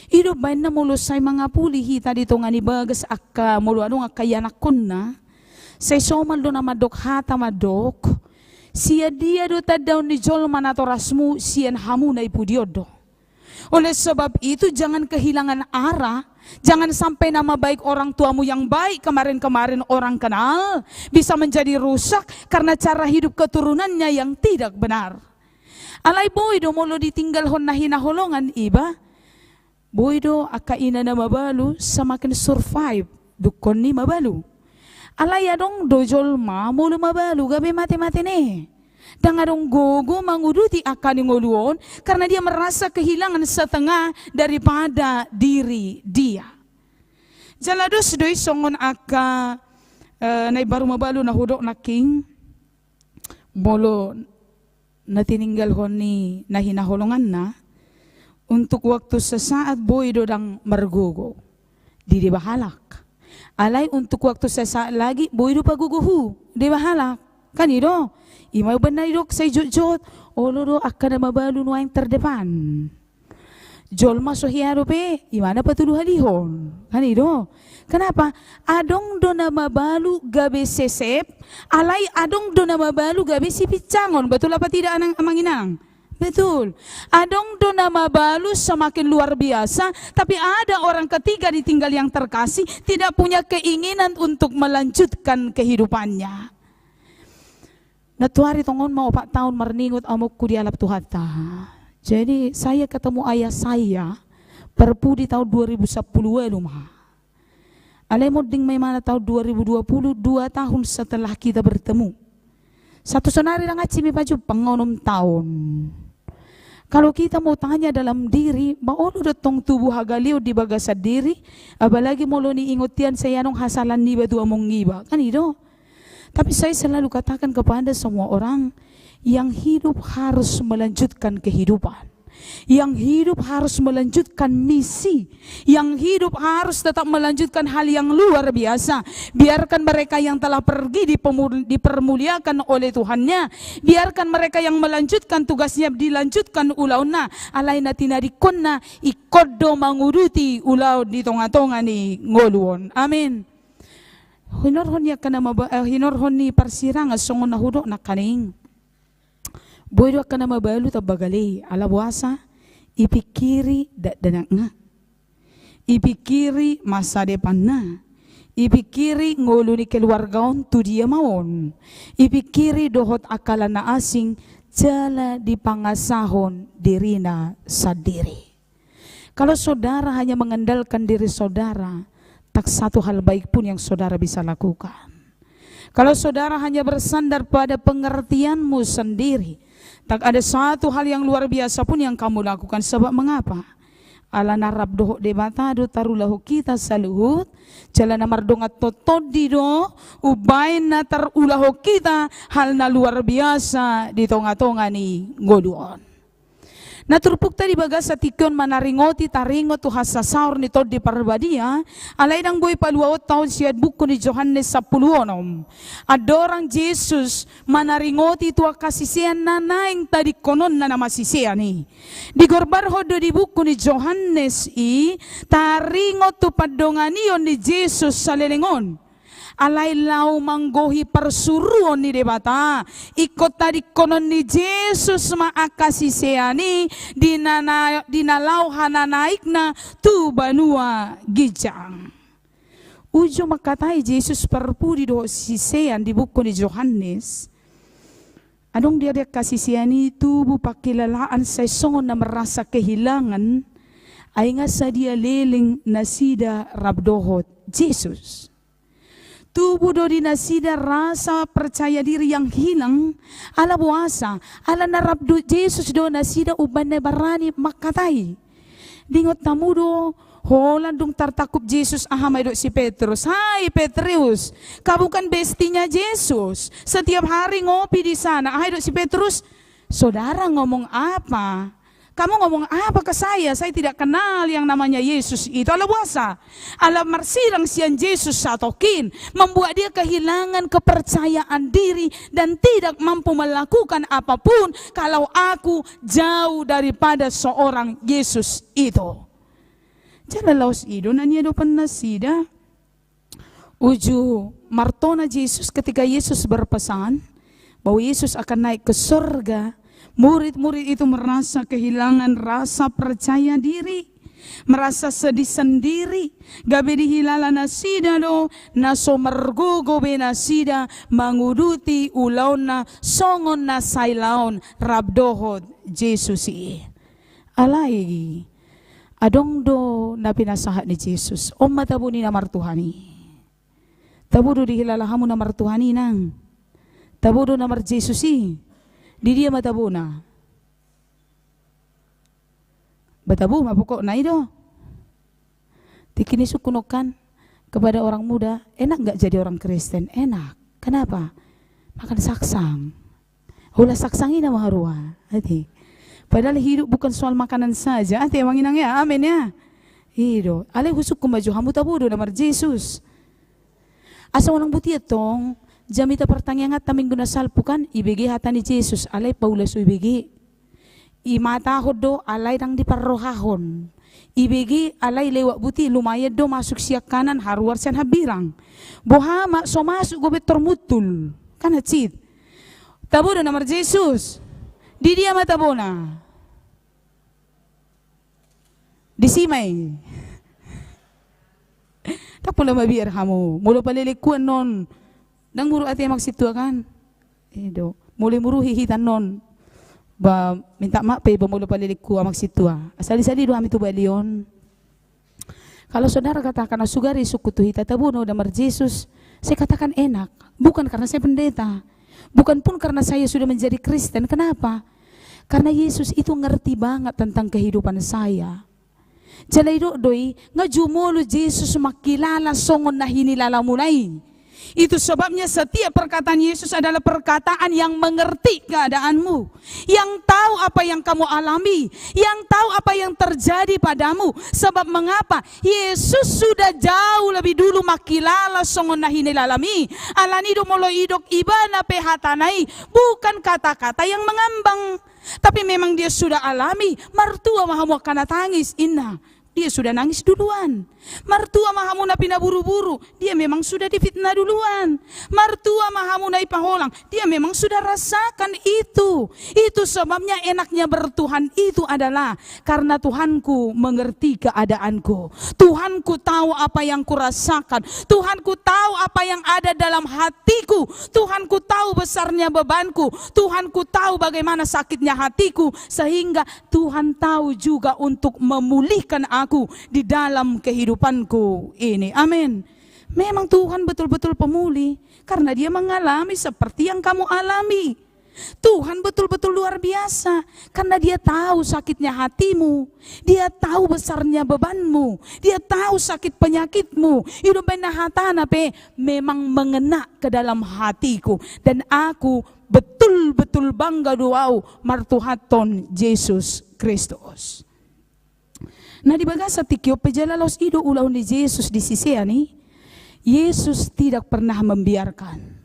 I do baenna molo sai mangapuli hita di tonga ni bagas angka, molo adong angka ianakhonna, sai somal do na mandok hata mandok: Sian dia do tandaon ni jolma natorasmu, sian hamu na i pudi on do. Oleh sebab itu, jangan kehilangan arah, jangan sampai nama baik orang tuamu yang baik kemarin-kemarin orang kenal bisa menjadi rusak karena cara hidup keturunannya yang tidak benar. Alai boi do molo ditinggalhon na hinaholongan iba, boi do angka ina na mabalu semakin survive, dungkon ni mabalu. Alai adong do jolma molo mabalu gabe mate-mate ne. Ndang adong gogo manguduti angka ni ngolu on, karena dia merasa kehilangan setengah daripada diri dia. Jala dos do i songon angka, eh, na imbaru mabalu na hudok nangkin, molo na tininggalhon ni na hinaholonganna, Untuk waktu sesaat boi do ndang margogo, di deba halak. Alai untuk waktu sesaat lagi boi do pagogohu, deba halak. Kan i do? Ima umbahen na didok sai jotjot, olo do angka na mabalu nuaeng terdepan. Jolma so hea dope, ima na patuduhalihon. Kan i do? Kenapa? Adong do na mabalu gabe sesep, alai adong do na mabalu gabe sipincangon. Betul apa tidak, anang, amang inang? Betul. Adong do na mabalu semakin luar biasa, tapi ada orang ketiga ditinggal yang terkasih, tidak punya keinginan untuk melanjutkan kehidupannya. Nantuari tongon ma opat taon marningot amongku dialap Tuhanta. Jadi, saya ketemu ayah saya, parpudi taon dua ribu sapuluh ualu ma. Alai monding ma imana taon dua ribu dua puluh, dua tahun setelah kita bertemu. Sahat tu sonari ndang hansit ma pajumpang, onom taon. Kalau kita mau tanya dalam diri, ba olo do tong tubu hagaleon di bagasan diri, apalagi molo niingot hian sai adong hasalaan niba tu among iba, kan i do? Tapi saya selalu katakan kepada semua orang, yang hidup harus melanjutkan kehidupan. Yang hidup harus melanjutkan misi. Yang hidup harus tetap melanjutkan hal yang luar biasa. Biarkan mereka yang telah pergi dipemu-, dipermuliakan oleh Tuhannya. Biarkan mereka yang melanjutkan tugasnya dilanjutkan ulaonna. Alai na tinadingkonna ingkon do manguduti ulaon di tongatonga ni ngolu on. Amin. Hinorhon ni angka na maba-, eh, hinorhon ni parsirangan songon na hudok nangkaning. Boi do angka na mabalu tamba gale, ala boasa? Ipikiri dakdanakna. Ipikiri masa depanna. Ipikiri ngolu ni keluarga on tu dia ma on. Ipikiri dohot angka na asing, jala dipangasahon dirina sandiri. Kalau saudara hanya mengandalkan diri saudara, tak satu hal baik pun yang saudara bisa lakukan. Kalau saudara hanya bersandar pada pengertianmu sendiri, tak ada satu hal yang luar biasa pun yang kamu lakukan. Sebab mengapa? Ala na rap dohot Debata do tarulahon hita saluhut, jala na mardongan tondi do umbahen na tarulahon hita hal na luar biasa di tongatonga ni ngolu on. Na turpukta di bagasan tingki on manaringoti taringot tu hasasaor ni Tondi Parbadia, alai ndang boi paluaonta on sian buku ni Johannes sampulu onom. Andorang Jesus manaringoti tu angka siseanna naeng tadingkononna na masisean i. Digombarhon do di buku ni Johannes i taringot tu pandonganion ni Jesus saleleng on. Alai laho manggohi parsuruon ni Debata, ingkon tadingkonon ni Jesus ma angka sisean i di na, na, di na laho hananaikna tu banua ginjang. Uju mangkatai Jesus parpudi dohot sisean di buku ni Johannes. Adong do di angka sisean i tubu pangkilalaan sai songon na merasa kehilangan, ai nga sadia leleng nasida rap dohot Jesus. Tubu do di nasida rasa percaya diri yang hilang, ala boasa, ala na rap dohot Jesus do nasida umbahen na barani mangkatai. Diingot hamu do, holan dung tartangkup Jesus, aha ma didok si Petrus? "Hai Petrus, kau bukan bestinya Jesus? Setiap hari ngopi di sana." Aha didok si Petrus? "Saudara ngomong apa? Kamu ngomong apa ke saya? Saya tidak kenal yang namanya Yesus itu." Ala boasa? Ala marsirang sian Jesus satongkin, membuat dia kehilangan kepercayaan diri dan tidak mampu melakukan apapun kalau aku jauh daripada seorang Yesus itu. Jala laos i do na niadopan nasida. Uju martona Jesus, ketika Yesus berpesan bahwa Yesus akan naik ke sorga, murid-murid itu merasa kehilangan rasa percaya diri, merasa sedih sendiri, gabe dihilala nasida do na so margogo be nasida manguduti ulaonna songon na sailaon rap dohot Jesus i. Alai adong do na pinasahat ni Jesus. On ma tabo ni na marTuhan i. Tabo do dihilala hamu na marTuhan i, nang? Tabo do na marJesus i? Di dia ma tabona? Ba tabo ma pokokna, i do. Tingki ni sungkun on kan, kepada orang muda, enak nggak jadi orang Kristen? Enak. Kenapa? Makan saksang. Holan saksang i na maharua, ate. Padahal hidup bukan soal makanan saja. Ate, amang inang, ya? Amen, ya? I do. Alai husungkun ma jo hamu, tabo do na mar-Jesus. Asa unang boti antong, jamita partangianganta minggu na salpu kan, ibege hata ni Jesus, alai paula so ibege. Imatahon do, alai ndang diparrohahon. Ibege, alai lewat boti, lumayan do masuk sian kanan, haruar sian hambirang. Boha ma, so masuk gabe tormuntul. Kan hansit. Tabo do na mar-Jesus. Di dia ma tabona? Disi ma i. Ndang pola mabiar hamu. Molo palelengku annon. Ndang muru ate amang sintua kan? I do. Molo imuruhi hita annon. Ba, minta maaf pe iba molo palelengku amang sintua. Sali-sali do hami tu balion. Kalau saudara katakan, "Ah, sugari sungkun tu hita, tabo do na mar-Jesus," saya katakan enak. Bukan karena saya pendeta. Bukan pun karena saya sudah menjadi Kristen. Kenapa? Karena Yesus itu ngerti banget tentang kehidupan saya. Jala didok do i, nga jumolo Jesus mangkilala songon na hinilalamuna i. Itu sebabnya setiap perkataan Yesus adalah perkataan yang mengerti keadaanmu, yang tahu apa yang kamu alami, yang tahu apa yang terjadi padamu. Sebab mengapa? Yesus sudah jauh lebih dulu mangkilala songon na hinilalam i. Alani do molo idok ibana pe hatana i, bukan kata-kata yang mengambang. Tapi memang dia sudah alami, martua ma hamu angka na tangis, inna. Dia sudah nangis duluan. Martua ma hamu na pinaburu-buru, dia memang sudah difitnah duluan. Martua ma hamu na ipaholang, dia memang sudah rasakan itu. Itu sebabnya enaknya bertuhan itu adalah karena Tuhanku mengerti keadaanku. Tuhanku tahu apa yang kurasakan. Tuhanku tahu apa yang ada dalam hatiku. Tuhanku tahu besarnya bebanku. Tuhanku tahu bagaimana sakitnya hatiku. Sehingga Tuhan tahu juga untuk memulihkan aku di dalam kehidupanku ini. Amin. Memang Tuhan betul-betul pemulih, karena Dia mengalami seperti yang kamu alami. Tuhan betul-betul luar biasa, karena Dia tahu sakitnya hatimu, Dia tahu besarnya bebanmu, Dia tahu sakit penyakitmu. I do umbahen na hatana pe memang mengena ke dalam hatiku, dan aku betul-betul bangga do au martuhanhon Jesus Kristus. Na di bagasan tingki on pe jala laos i do ulaon ni Jesus di sisean i, Yesus tidak pernah membiarkan.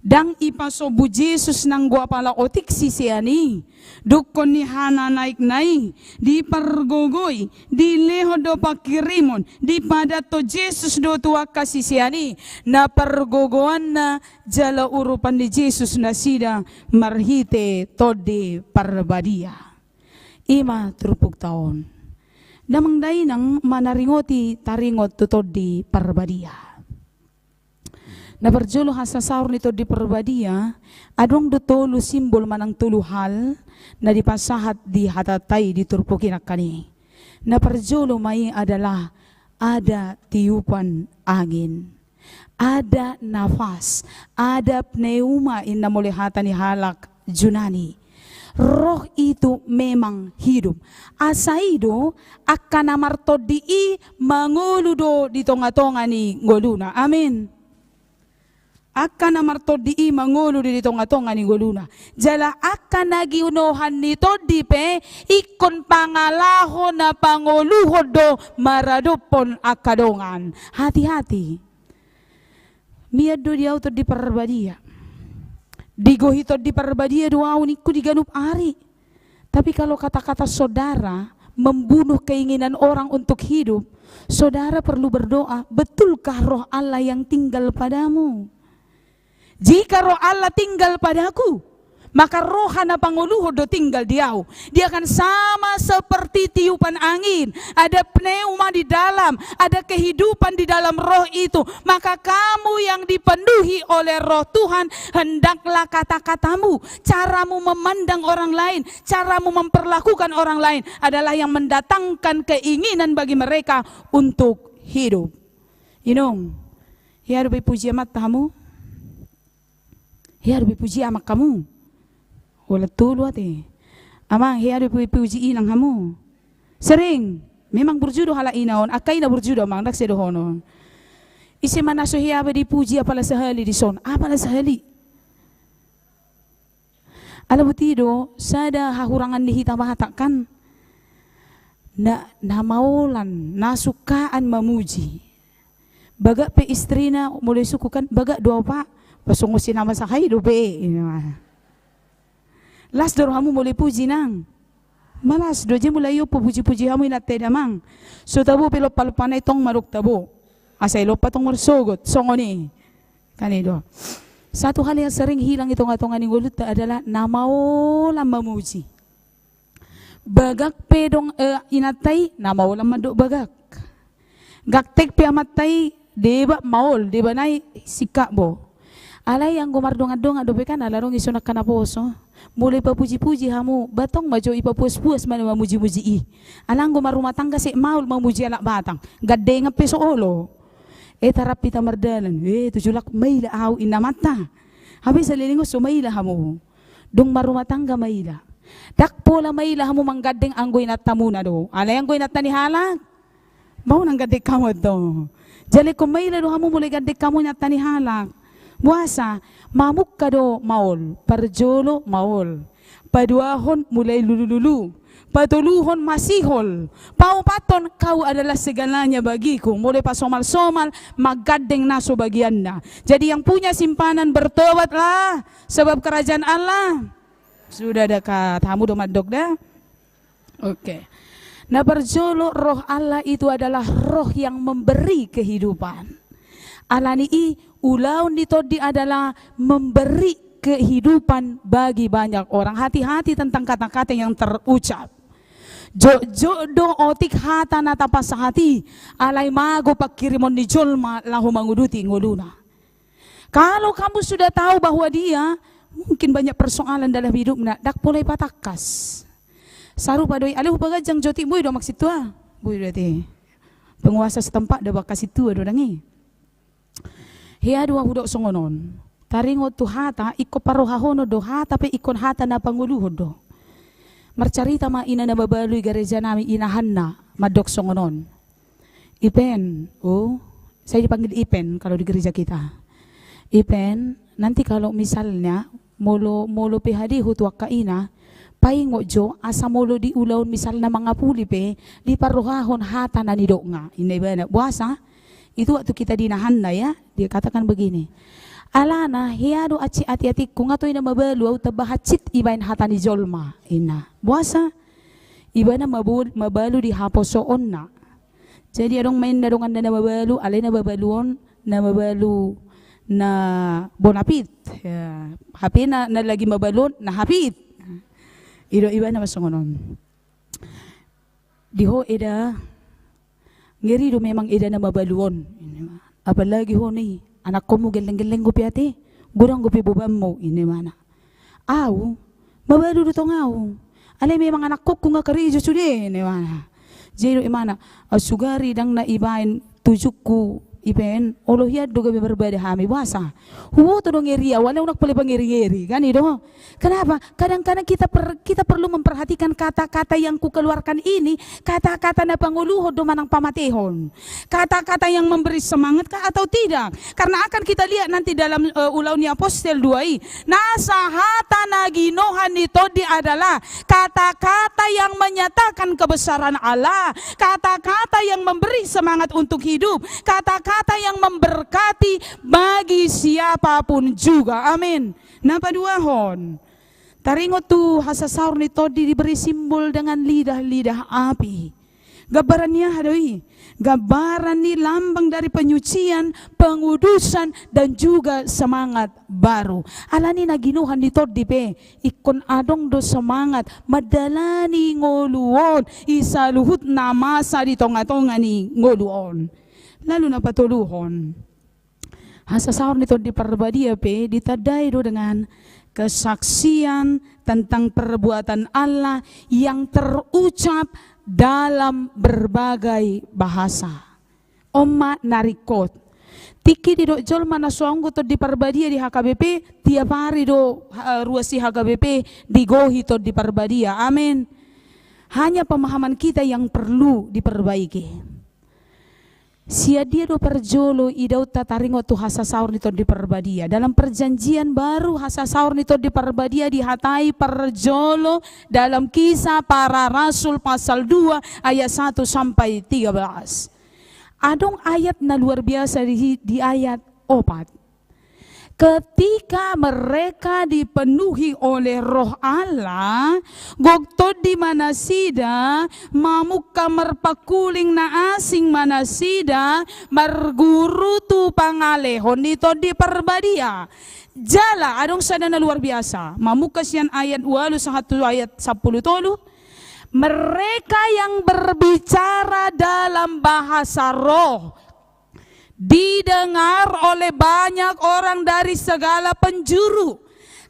Ndang ipasombu Jesus nanggo apala otik sisean i, dungkon ni hananaikna i, dipargogoi, dilehon do pangkirimon, dipadathon Jesus do tu angka sisean i, na pargogoanna jala urupan ni Jesus nasida marhite Tondi Parbadia. I ma turpukta on. Damang dainang, manaringoti taringot tu Tondi Parbadia. Na parjolo, hasasaor ni Tondi Parbadia, adong do tolu simbol manang tolu hal na dipasahat di hatanta i di turpuk i nangkaning. Na parjolo ma i adalah ada tiupan angin. Ada nafas, ada pneuma, inna molo hata ni halak Junani. Roh itu memang hidup. Asa i do, angka na martondi i mangolu do di tonga-tonga ni ngoluna. Amin. Angka na martondi i mangolu do di tonga-tonga ni ngoluna. Jala angka na ginohan ni tondi pe, ingkon pangalaho na pangoluhon do maradophon angka dongan. Hati-hati. Mian do di au Tondi Parbadia. Digohi Tondi Parbadia do au ningku di ganup ari. Tapi kalau kata-kata saudara membunuh keinginan orang untuk hidup, saudara perlu berdoa, betulkah Roh Allah yang tinggal padamu? Jika Roh Allah tinggal padaku, maka roha na pangoluhon do tinggal di au. Dia akan sama seperti tiupan angin. Ada pneuma di dalam, ada kehidupan di dalam roh itu. Maka kamu yang dipenuhi oleh Roh Tuhan, hendaklah kata-katamu, caramu memandang orang lain, caramu memperlakukan orang lain adalah yang mendatangkan keinginan bagi mereka untuk hidup. Inong, hea do dipuji amanta hamu? Hea do dipuji amang hamu? Holan tolu ate. Amang, hea do dipuji inang hamu? Sering. Memang burju do halak ina on, angka ina burju do amang, ndang sai dohonon. Ise ma na so hea be dipuji apala sahali dison, apala sahali. Ala boti do, sada hahurangan ni hita Batak kan, na, na maolan, na sungkaan mamuji. Bagak pe istrina molo isungkun kan, bagak do, Pak, pasongon si na masa hai dope. Las do rohamu molo ipuji nang. Malas do, jadi mulai opo puji-puji hamu inanta i damang. So tabo pe lompa-lompa na i tong madok tabo. Asa i lompa tong marsogot, songon i. Kan i do. Satu hal yang sering hilang di tonga-tonga ni ngolunta adalah na maolan mamuji. Bagak pe dong, eh, inanta i, na maolan mandok bagak. Gaktek pe amanta i, deba maol, deba nai singkat bo. Alai anggo mardongan-dongan dope kan, ala dong ison angka na poso. Molo ipapuji-puji hamu, ba tong ma jo ipapuas-puas ma na mamuji-muji i. Ala anggo marrumah tangga sek maol mamuji halak Batak. Gandengan pe so olo. Eh, tarap hita mardalan. Eh, tu jolak maila au inna amanta. Hape saleleng on so maila hamu. Dung marrumah tangga maila. Ndang pola maila hamu manggandeng anggo inantamuna do. Alai anggo inanta ni halak, mau nang gandeng hamu do. Jala ingkon maila do hamu molo gandeng hamu inanta ni halak. Boasa, mamungka do maol, parjolo maol. Paduahon mulai lulu-lulu. Patoluhon masihol. Paopathon, kau adalah segalanya bagiku. Molo pasomal-somal, manggandeng na so bagianna. Jadi yang punya simpanan bertobatlah, sebab kerajaan Allah sudah dekat. Hamu do mandok da? Oke. Na parjolo, Roh Allah itu adalah Roh yang memberi kehidupan. Alani i, ulaon ni Tondi adalah memberi kehidupan bagi banyak orang. Hati-hati tentang kata-kata yang terucap. Jotjot do otik hata na tapasahat i, alai mago pangkirimon ni jolma laho manguduti ngoluna. Kalau kamu sudah tahu bahwa dia mungkin banyak persoalan dalam hidupna, ndang pola ipatangkas. Sarupa do i, alai hupaganjang jo otik, boi do amang sintua? Boi do ate. Penguasa setempat da, bakas sintua do dang i. Hea do ahu dok songon on. Taringot tu hata, ingkon parrohahonon do, hata pe ingkon hata na pangoluhon do. Marcarita ma ina na mabalu i gareja nami, ina Hanna, mandok songon on. Ipen, oh, saya dipanggil Ipen kalau di gereja kita. Ipen, nanti kalau misalnya molo, molo P H D ho tu angka ina, paingot jo asa molo di ulaon misalna mangapuli pe, diparrohahon hata na nidokna, inna ibana. Boasa? Itu waktu kita di ina Hanna ya, dia katakan begini. Alana, hea do hansit ati-atingku, nga toina mabalu au tamba hansit ibaen hata ni jolma, inna. Boasa? Ibana mabol-, mabalu di haposoonna. Jadi adong ma inna donganna na mabalu, alai na mabalu on, na mabalu na bona pit. Ya, hape na, na lagi mabalu on, na hapit. I do ibana ma songon on. Di ho eda, ngeri do memang eda na mabalu on. Apalagi ho ni, anakkonmu gelleng-gelleng dope ate, godang dope bobanmu, inna ibana. Au, mabalu do tong au. Alai memang anakkonku nga karejo sude, inna ibana. Jadi do ibana, au sugari ndang na ibaen tujungku, ipen, olo hian do gabe marbada hami, boasa? Huboto do ngeri au, alai unang pola pangeri-ngeri, kan i do? Kenapa? Kadang-kadang kita per-, kita perlu memperhatikan kata-kata yang kukeluarkan ini, kata-kata na pangoluhon do manang pamatehon. Kata-kata yang memberi semangat kah atau tidak? Karena akan kita lihat nanti dalam, eh, Ulaon ni Apostel dua i. Nasa hata na ginohan ni Tondi adalah kata-kata yang menyatakan kebesaran Allah, kata-kata yang memberi semangat untuk hidup, kata-kata yang memberkati bagi siapapun juga. Amin. Na paduahon. Taringot tu hasasaor ni Tondi diberi simbol dengan lidah-lidah api. Gambaran ni aha do i? Gambaran ni lambang dari penyucian, pengudusan, dan juga semangat baru. Alani na ginohan ni Tondi pe, ingkon adong do semangat mandalani ngolu on, i saluhut na masa di tonga-tonga ni ngolu on. Lalu na patoluhon. Hasasaor ni Tondi Parbadia pe ditandai do dengan kesaksian tentang perbuatan Allah yang terucap dalam berbagai bahasa. On ma na ringkot. Tingki didok jolma na so anggo Tondi Parbadia di H K B P, tiap ari do, eh, ruas ni H K B P digohi Tondi Parbadia. Amin. Hanya pemahaman kita yang perlu diperbaiki. Sian dia do parjolo idaonta taringot tu hasasaor ni Tondi Parbadia? Dalam Perjanjian Baru, hasasaor ni Tondi Parbadia dihatai parjolo dalam Kisah Para Rasul pasal dua ayat satu sampai tiga belas. Adong ayat na luar biasa di, di ayat opat. Ketika mereka dipenuhi oleh Roh Allah, gok tondi ma nasida, mamungka marpangkuling na asing ma nasida, marguru tu pangalehon ni Tondi Parbadia. Jala, adong sada na luar biasa. Mamungka sian ayat ualu sahat tu ayat sampulu tolu. Mereka yang berbicara dalam bahasa roh didengar oleh banyak orang dari segala penjuru.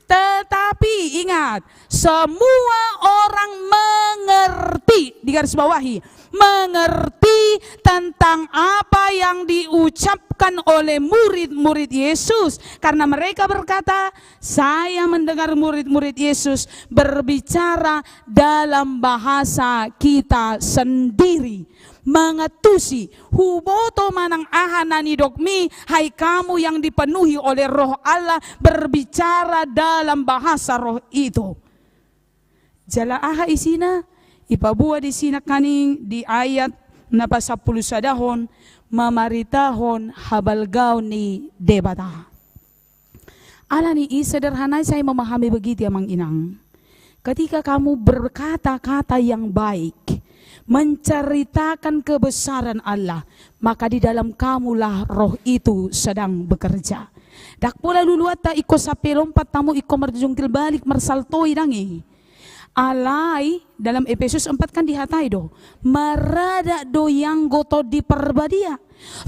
Tetapi ingat, semua orang mengerti, digarisbawahi, mengerti tentang apa yang diucapkan oleh murid-murid Yesus. Karena mereka berkata, "Saya mendengar murid-murid Yesus berbicara dalam bahasa kita sendiri." Mangantusi, huboto manang aha na nidokmi, hai kamu yang dipenuhi oleh Roh Allah, berbicara dalam bahasa roh itu. Jala aha isina? Ipaboa disi nangkaning di ayat na pasampulu sadahon, mamaritahon habalgaon ni Debata. Alani i sederhana sai memahami begitu, amang inang. Ketika kamu berkata-kata yang baik, menceritakan kebesaran Allah, maka di dalam kamulah Roh itu sedang bekerja. Ndang pola luluanta ingkon sampe lompat hamu ingkon marjungkil balik marsalto i, ndang i. Alai dalam Efesus empat kan dihatai do, maradat do ianggo Tondi Parbadia.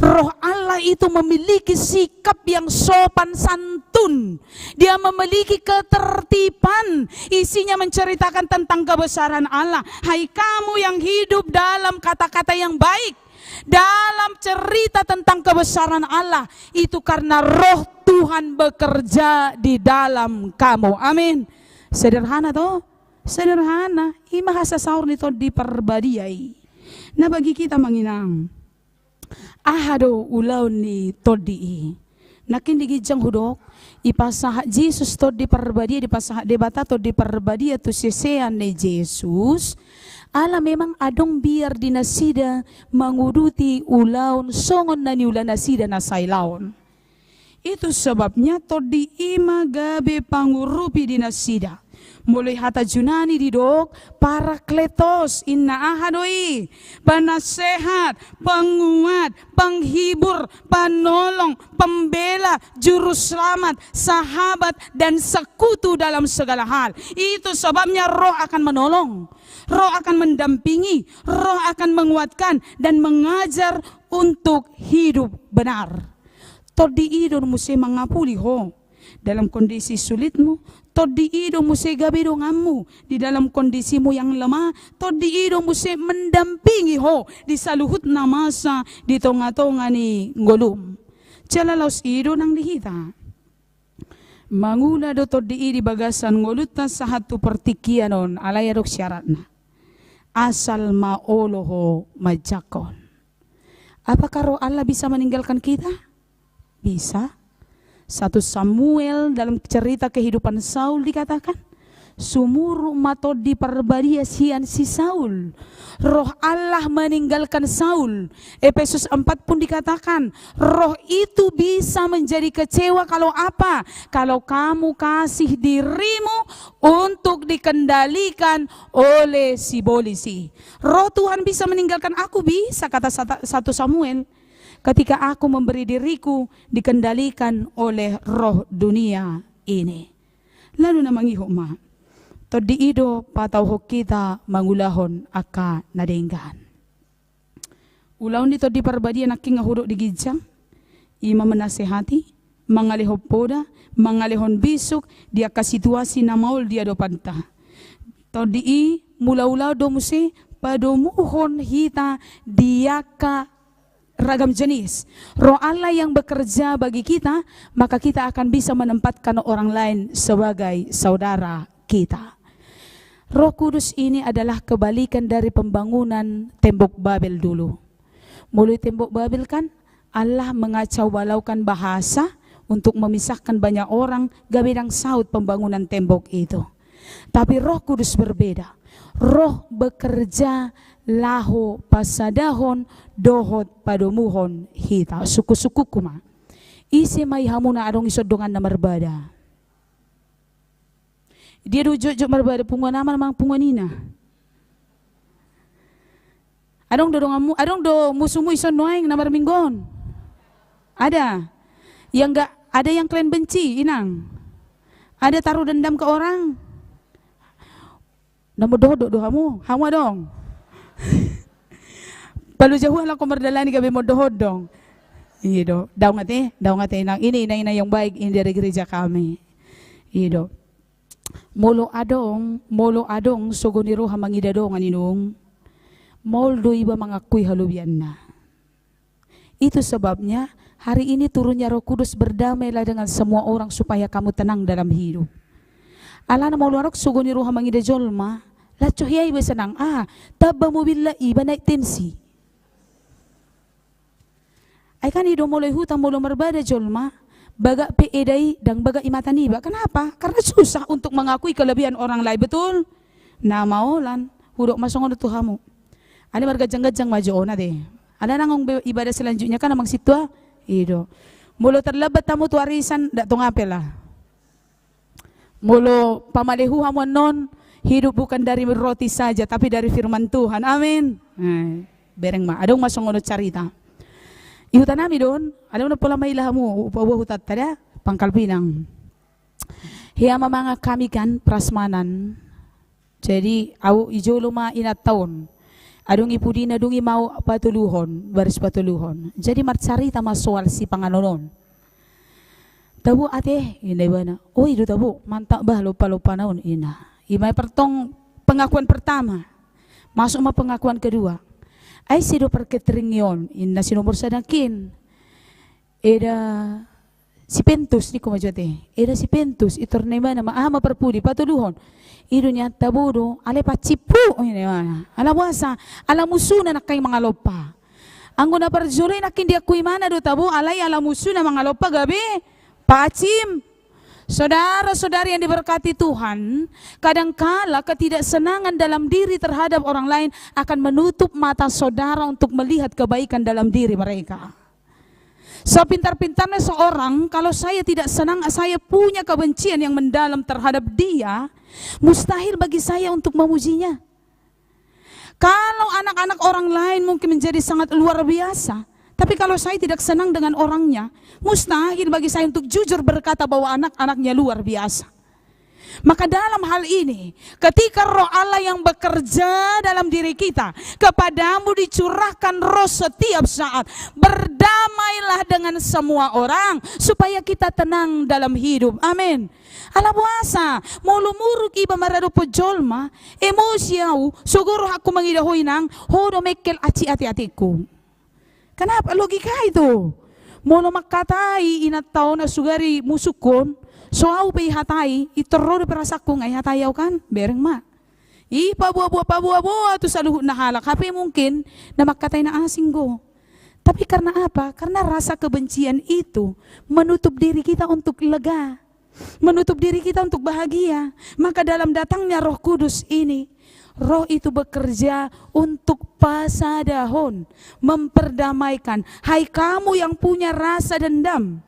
Roh Allah itu memiliki sikap yang sopan santun. Dia memiliki ketertiban. Isinya menceritakan tentang kebesaran Allah. Hai kamu yang hidup dalam kata-kata yang baik, dalam cerita tentang kebesaran Allah, itu karena Roh Tuhan bekerja di dalam kamu. Amin. Sederhana to? Sederhana. I ma hasasaor ni Tondi Parbadia i. Na bagi hita, amang inang, aha do ulaon ni Tondi i? Nangkin di ginjang hudok, dipasahat Jesus Tondi Parbadia, dipasahat Debata Tondi Parbadia tu sisean ni Jesus, ala memang adong biar di nasida manguduti ulaon songon na niula nasida na sailaon. Itu sebabnya Tondi i ma gabe pangurupi di nasida. Molo di hata Junani didok Parakletos, ninna aha do i? Penasehat, penguat, penghibur, penolong, pembela, juru selamat, sahabat, dan sekutu dalam segala hal. Itu sebabnya Roh akan menolong. Roh akan mendampingi, Roh akan menguatkan dan mengajar untuk hidup benar. Tondi i do muse mangapuli ho dalam kondisi sulitmu. Tondi i do muse gabe donganmu di dalam kondisimu yang lemah. Tondi i do muse mendampingi ho di saluhut na masa di tonga-tonga ni ngolum. Jala laos i do nang di hita. Mangula do Tondi i di bagasan ngolunta sahat tu partingkian on, alai adong syaratna. Asal ma olo ho manjangkon. Apakah Roh Allah bisa meninggalkan kita? Bisa. Satu Samuel dalam cerita kehidupan Saul dikatakan, sumurung ma Tondi Parbadia sian si Saul. Roh Allah meninggalkan Saul. Efesus empat pun dikatakan, Roh itu bisa menjadi kecewa kalau apa? Kalau kamu kasih dirimu untuk dikendalikan oleh si polisi. Roh Tuhan bisa meninggalkan aku, bisa, kata sata-, satu Samuel. Ketika aku memberi diriku dikendalikan oleh roh dunia ini. Lalu na mangihut ma. Tondi i do patauhon hita mangulahon angka na denggan. Ulaon ni Tondi Parbadia nangkin nga hudok di ginjang, i ma menasehati, mangalehon poda, mangalehon bisuk di angka situasi na maol di adopanta. Tondi i mangula-ula do muse padomuhon hita di angka ragam jenis. Roh Allah yang bekerja bagi kita, maka kita akan bisa menempatkan orang lain sebagai saudara kita. Roh Kudus ini adalah kebalikan dari pembangunan tembok Babel dulu. Molo di tembok Babel kan, Allah mengacaubalaukan bahasa untuk memisahkan banyak orang, gabe ndang saut pembangunan tembok itu. Tapi Roh Kudus berbeda. Roh bekerja laho pasadahon dohot padomuhon hita. Sungkun-sungkunku ma. Ise ma i hamu na adong ison donganna marbada? Dia do jotjot marbada, punguan ama manang punguan ina? Adong do donganmu, adong do musumu ison nuaeng na marminggu on? Ada. Yang nggak ada yang kalian benci, Inang? Ada taruh dendam ke orang? Na mondok-ondok do hamu, hamu adong. Palu jahu halak ko mardalani gabe mondok-ondok. Iya do, daong ate, daong ate Inang. Ini inang-inang yang baik ini dari gereja kami. Iya do. Molo adong, molo adong sogo ni roha mangida dongan inong, maol do iba mangakui halobianna. Itu sebabnya hari ini turunnya Roh Kudus, berdamailah dengan semua orang supaya kamu tenang dalam hidup. Alana molo adong sogo ni roha mangida jolma, laho hea iba senang, ah, tamba mobilna iba naik tensi. Ai kan i do molo i huta molo marbada jolma, bagak pe eda i ndang bagak i mata niba. Kenapa? Karena susah untuk mengakui kelebihan orang lain, betul? Na maolan, hudok ma songon on tu hamu. Alai marganjang-ganjang ma jo on ate. Alai nang be ibadah selanjutnya kan amang sintua? I do. Molo terlambat hamu tu arisan, ndak tung ape lah. Molo pamalehu hamu annon, hidup bukan dari roti saja, tapi dari firman Tuhan. Amin. Eh, bereng ma, adong ma songon on carita. I huta nami do on, adong na pola maila hamu, upa-, upa hutanta da, Pangkal Pinang. Hea ma mangan hami kan, prasmanan. Jadi, au i jolo ma inanta on. Adong i pudina dung i ma au patoluhon, baris patoluhon. Jadi, marcarita ma soal sipanganon on. Tabo ate, ninna ibana. O i do tabo, mantap bah lompa-lompana on, ninna. I ma partong pengakuan pertama. Masuk ma pengakuan kedua. Ai ise do parkatering i on, ninna si nomor sada nangkin. Eda si Pentus, ningku ma jo ate. Eda si Pentus, pintor ninna ibana ma, aha ma parpudi, patoluhon. I do nian tabo do, alai pacipu, ninna ibana. Ala boasa, ala musuna nangkin mangalompa. Anggo na parjolo i nangkin diakui ibana do tabo, alai ala musuna mangalompa gabe pacim. Saudara-saudari yang diberkati Tuhan, kadangkala ketidaksenangan dalam diri terhadap orang lain akan menutup mata saudara untuk melihat kebaikan dalam diri mereka. Sepintar-pintarnya seorang, kalau saya tidak senang, saya punya kebencian yang mendalam terhadap dia, mustahil bagi saya untuk memujinya. Kalau anak-anak orang lain mungkin menjadi sangat luar biasa, tapi kalau saya tidak senang dengan orangnya, mustahil bagi saya untuk jujur berkata bahwa anak-anaknya luar biasa. Maka dalam hal ini, ketika Roh Allah yang bekerja dalam diri kita, kepadamu dicurahkan Roh setiap saat, berdamailah dengan semua orang, supaya kita tenang dalam hidup. Amin. Ala boasa, molo muruk iba maradophon jolma, emosi au, sogo rohangku mangida ho inang, ho do mengkel aci ate-atengku. Kenapa? Logika itu. Molo mangkatai inanta on, sugari musungkon, so au pe ihatai, pintor ro do perasaanku nga ihatai au kan, bereng ma. I paboa-boa, paboa-boa tu saluhutna halak, hape mungkin na mangkatai na asing do. Tapi karena apa? Karena rasa kebencian itu menutup diri kita untuk lega, menutup diri kita untuk bahagia. Maka dalam datangnya Roh Kudus ini, Roh itu bekerja untuk pasadahon, memperdamaikan. Hai kamu yang punya rasa dendam,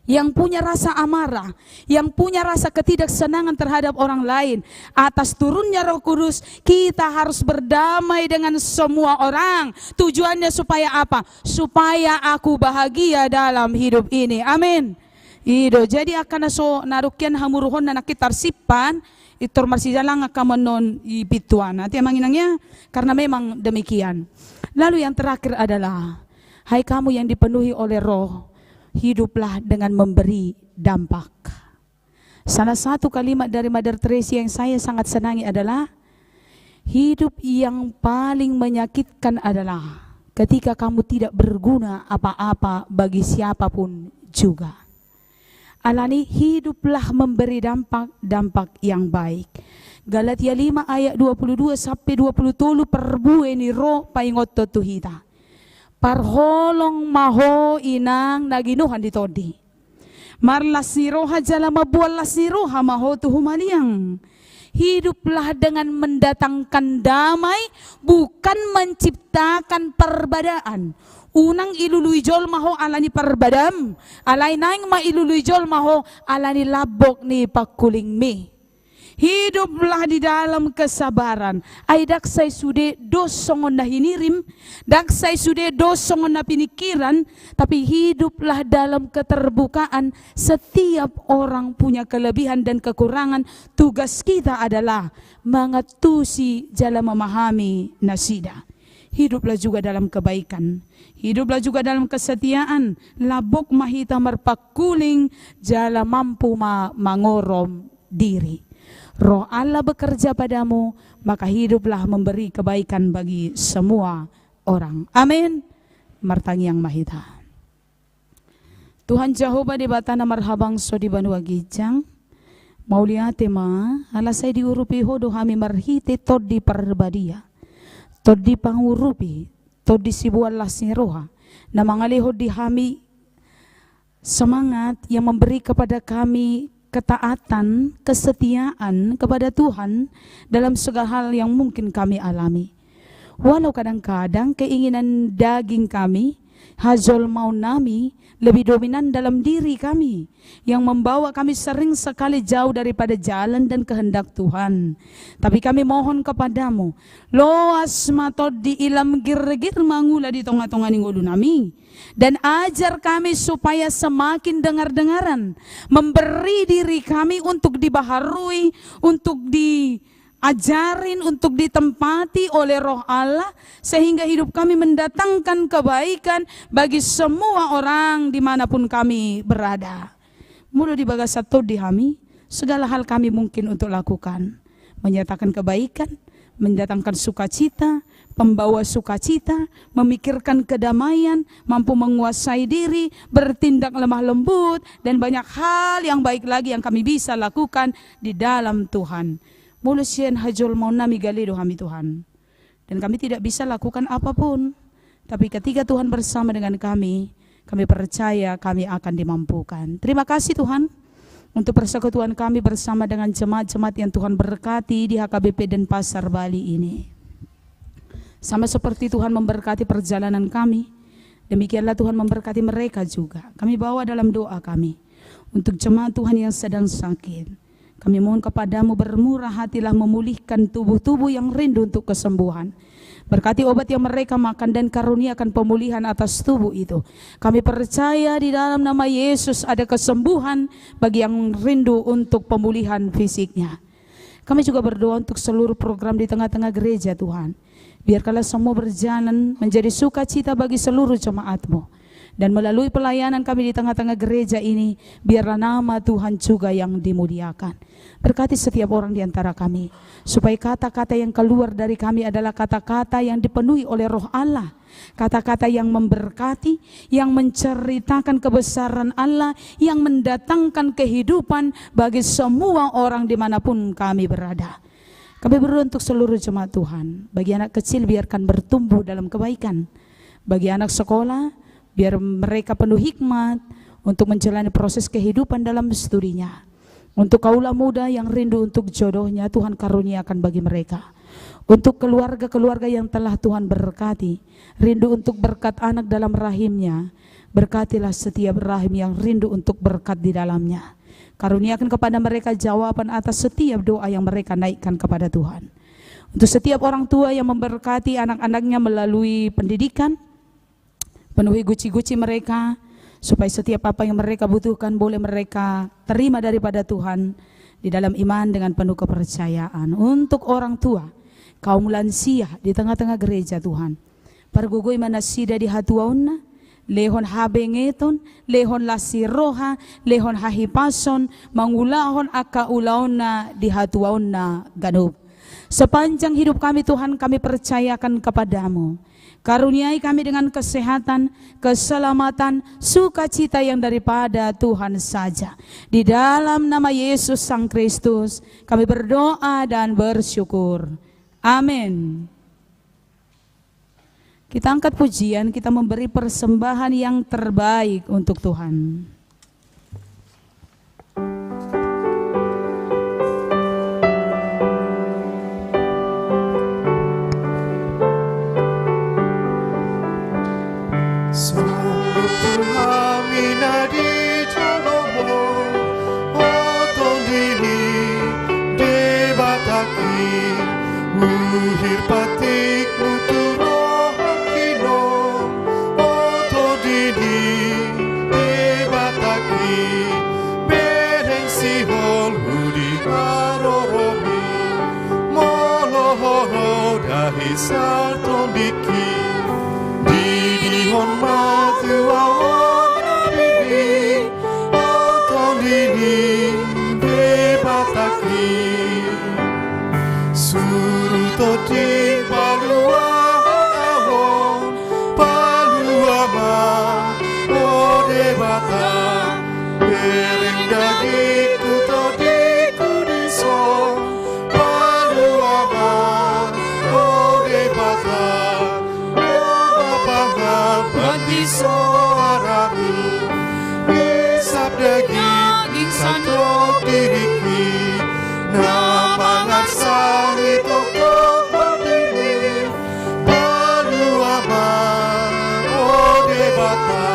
yang punya rasa amarah, yang punya rasa ketidaksenangan terhadap orang lain, atas turunnya Roh Kudus, kita harus berdamai dengan semua orang. Tujuannya supaya apa? Supaya aku bahagia dalam hidup ini. Amin. I do, jadi angka na so, na dengke hamuruhon na nangkin tarsimpan, pintor marsijalang angka annon i pintuan. Ate amang inang ya, karena memang demikian. Lalu yang terakhir adalah, hai kamu yang dipenuhi oleh Roh, hiduplah dengan memberi dampak. Salah satu kalimat dari Mother Teresa yang saya sangat senangi adalah, hidup yang paling menyakitkan adalah ketika kamu tidak berguna apa-apa bagi siapapun juga. Alani hiduplah memberi dampak, dampak yang baik. Galatia lima ayat dua puluh dua sampai dua puluh tolu, parbue ni Roh paingothon tu hita. Parholong ma ho inang na ginuhon di tondi. Marlas ni roha jala mamboan las ni roha ma ho tu humaliang. Hiduplah dengan mendatangkan damai, bukan menciptakan perbedaan. Unang ilului jolma ho ala ni parbedaan, alai naeng ma ilului jolma ho ala ni lambok ni pangkulingmi. Hiduplah di dalam kesabaran. Ai ndang sai sude dos songon na hinirim, ndang sai sude dos songon na pinikiran, tapi hiduplah dalam keterbukaan. Setiap orang punya kelebihan dan kekurangan. Tugas kita adalah mangantusi jala memahami nasida. Hiduplah juga dalam kebaikan. Hiduplah juga dalam kesetiaan. Lambok ma hita marpangkuling jala mampu ma mangorom diri. Roh Allah bekerja padamu, maka hiduplah memberi kebaikan bagi semua orang. Amin. Martangiang ma hita. Tuhan Jahowa Debata na marhabangso di banua ginjang, mauliate ma, ala sai diurupi ho do hami marhite Tondi Parbadia, Tondi pangurupi, Tondi siboan las ni roha, na mangalehon di hami semangat yang memberi kepada kami ketaatan, kesetiaan kepada Tuhan dalam segala hal yang mungkin kami alami. Walau kadang-kadang keinginan daging kami, hajolmaonnami, lebih dominan dalam diri kami, yang membawa kami sering sekali jauh daripada jalan dan kehendak Tuhan. Tapi kami mohon kepadamu, loas ma Tondi i lam girgir mangula di tonga-tonga ni ngolunami. Dan ajar kami supaya semakin dengar-dengaran, memberi diri kami untuk dibaharui, untuk diajarin, untuk ditempati oleh Roh Allah, sehingga hidup kami mendatangkan kebaikan bagi semua orang di mana pun kami berada. Molo di bagasan Tondi hami, segala hal kami mungkin untuk lakukan. Menyatakan kebaikan, mendatangkan sukacita, pembawa sukacita, memikirkan kedamaian, mampu menguasai diri, bertindak lemah lembut, dan banyak hal yang baik lagi yang kami bisa lakukan di dalam Tuhan. Molo sian hajolmaonnami gale do hami, Tuhan. Dan kami tidak bisa lakukan apapun. Tapi ketika Tuhan bersama dengan kami, kami percaya kami akan dimampukan. Terima kasih Tuhan untuk persekutuan kami bersama dengan jemaat-jemaat yang Tuhan berkati di H K B P Denpasar Bali ini. Sama seperti Tuhan memberkati perjalanan kami, demikianlah Tuhan memberkati mereka juga. Kami bawa dalam doa kami untuk jemaat Tuhan yang sedang sakit. Kami mohon kepadamu, bermurah hatilah memulihkan tubuh-tubuh yang rindu untuk kesembuhan. Berkati obat yang mereka makan dan karuniakan pemulihan atas tubuh itu. Kami percaya di dalam nama Yesus ada kesembuhan bagi yang rindu untuk pemulihan fisiknya. Kami juga berdoa untuk seluruh program di tengah-tengah gereja, Tuhan. Biarkanlah semua berjalan menjadi sukacita bagi seluruh jemaat-Mu. Dan melalui pelayanan kami di tengah-tengah gereja ini, biarlah nama Tuhan juga yang dimuliakan. Berkati setiap orang di antara kami, supaya kata-kata yang keluar dari kami adalah kata-kata yang dipenuhi oleh Roh Allah, kata-kata yang memberkati, yang menceritakan kebesaran Allah, yang mendatangkan kehidupan bagi semua orang di mana pun kami berada. Kami berdoa untuk seluruh jemaat Tuhan. Bagi anak kecil, biarkan bertumbuh dalam kebaikan. Bagi anak sekolah, biar mereka penuh hikmat untuk menjalani proses kehidupan dalam studinya. Untuk kaula muda yang rindu untuk jodohnya, Tuhan karuniakan bagi mereka. Untuk keluarga-keluarga yang telah Tuhan berkati, rindu untuk berkat anak dalam rahimnya, berkatilah setiap rahim yang rindu untuk berkat di dalamnya. Karuniakan kepada mereka jawaban atas setiap doa yang mereka naikkan kepada Tuhan. Untuk setiap orang tua yang memberkati anak-anaknya melalui pendidikan, penuhi guci-guci mereka, supaya setiap apa yang mereka butuhkan boleh mereka terima daripada Tuhan di dalam iman dengan penuh kepercayaan. Untuk orang tua, kaum lansia di tengah-tengah gereja, Tuhan, pargogoi ma nasida di hatuaonna, lehon habengeton, lehon las ni roha, lehon hahipason, mangulahon angka ulaonna di hatuaonna ganup. Sepanjang hidup kami, Tuhan, kami percayakan kepada-Mu. Karuniai kami dengan kesehatan, keselamatan, sukacita yang daripada Tuhan saja. Di dalam nama Yesus Sang Kristus, kami berdoa dan bersyukur. Amin. Kita angkat pujian, kita memberi persembahan yang terbaik untuk Tuhan. Songon tu hami na di jolomu, o Tondi ni Debatangki, uhir patikmu tu rohangki do, o Tondi ni Debatangki, bereng sihol hu di haroromi, molo ho ro dahi sar tondingki, didihon ma tu ahu on nabibin, o Tondi ni Debatangki. Suru tondingki palua ahu on, palua ma, o Debata, bereng dagingku tondingku dison, palua ma, o Debata, o Bapa, na pangap di soarami, isap daging sandok diringki, na pangarsangi tongtong tondingmi, palua ma, o Debata.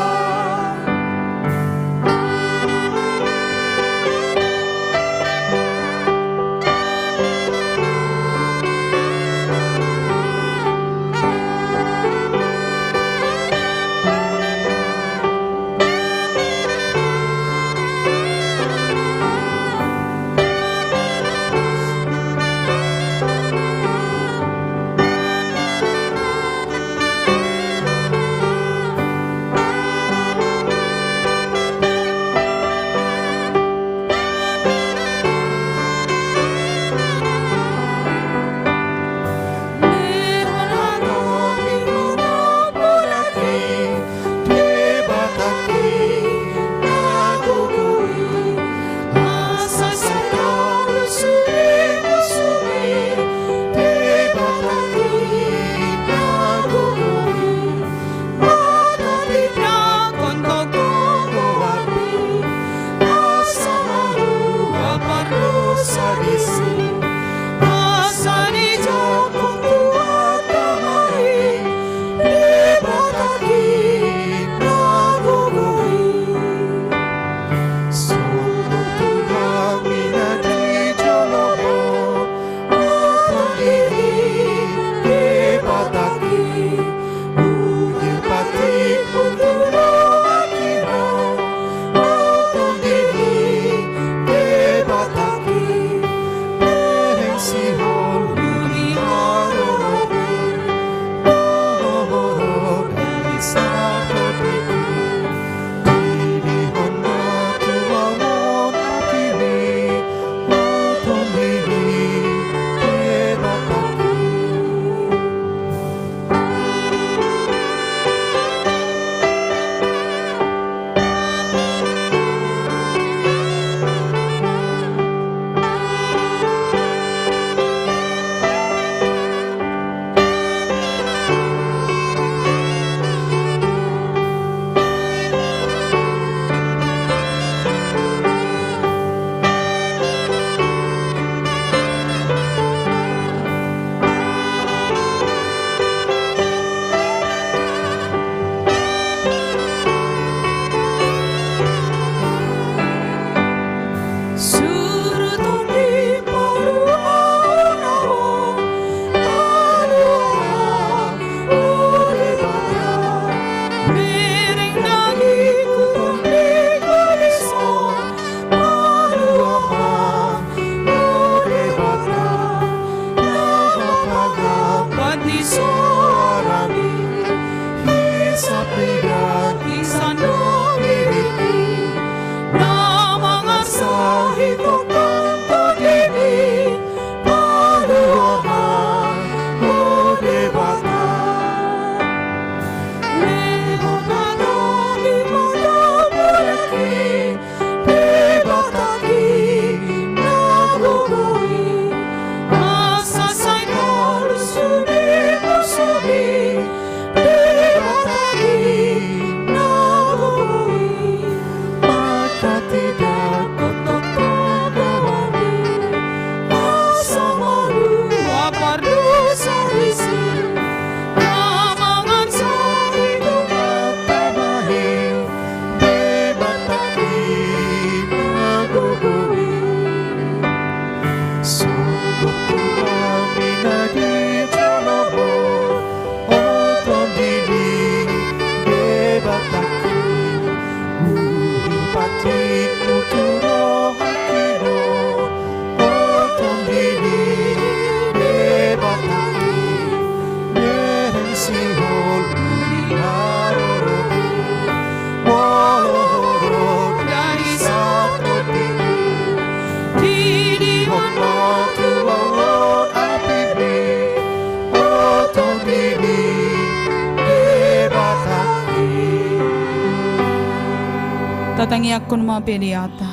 Tangiangkon ma peleanta.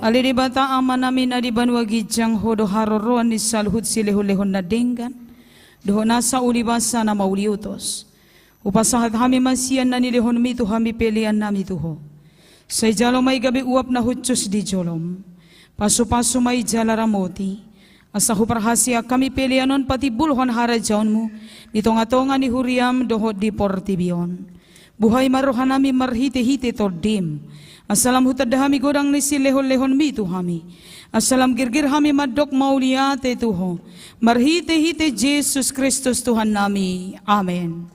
Ale Debata Amanami na di banua ginjang, Ho do haroroan ni saluhut silehonlehon na denggan dohot nasa ulibasa na mauliutos. Hupasahat hami ma sian na nilehonmi tu hami peleannami tu Ho. Sai jalo ma i gabe uap na hushus di jolom. Pasupasu ma i jala ramoti, asa huparhasea hami pelean on patimbulhon harajaonmu di tongatonga ni huriam dohot di portibi on. Buhai ma rohanami marhitehite Tondim, asa lam hutanda hami godang ni silehonlehonmi tu hami, asa lam girgir hami mandok mauliate tu Ho, marhitehite Jesus Kristus Tuhannami. Amen.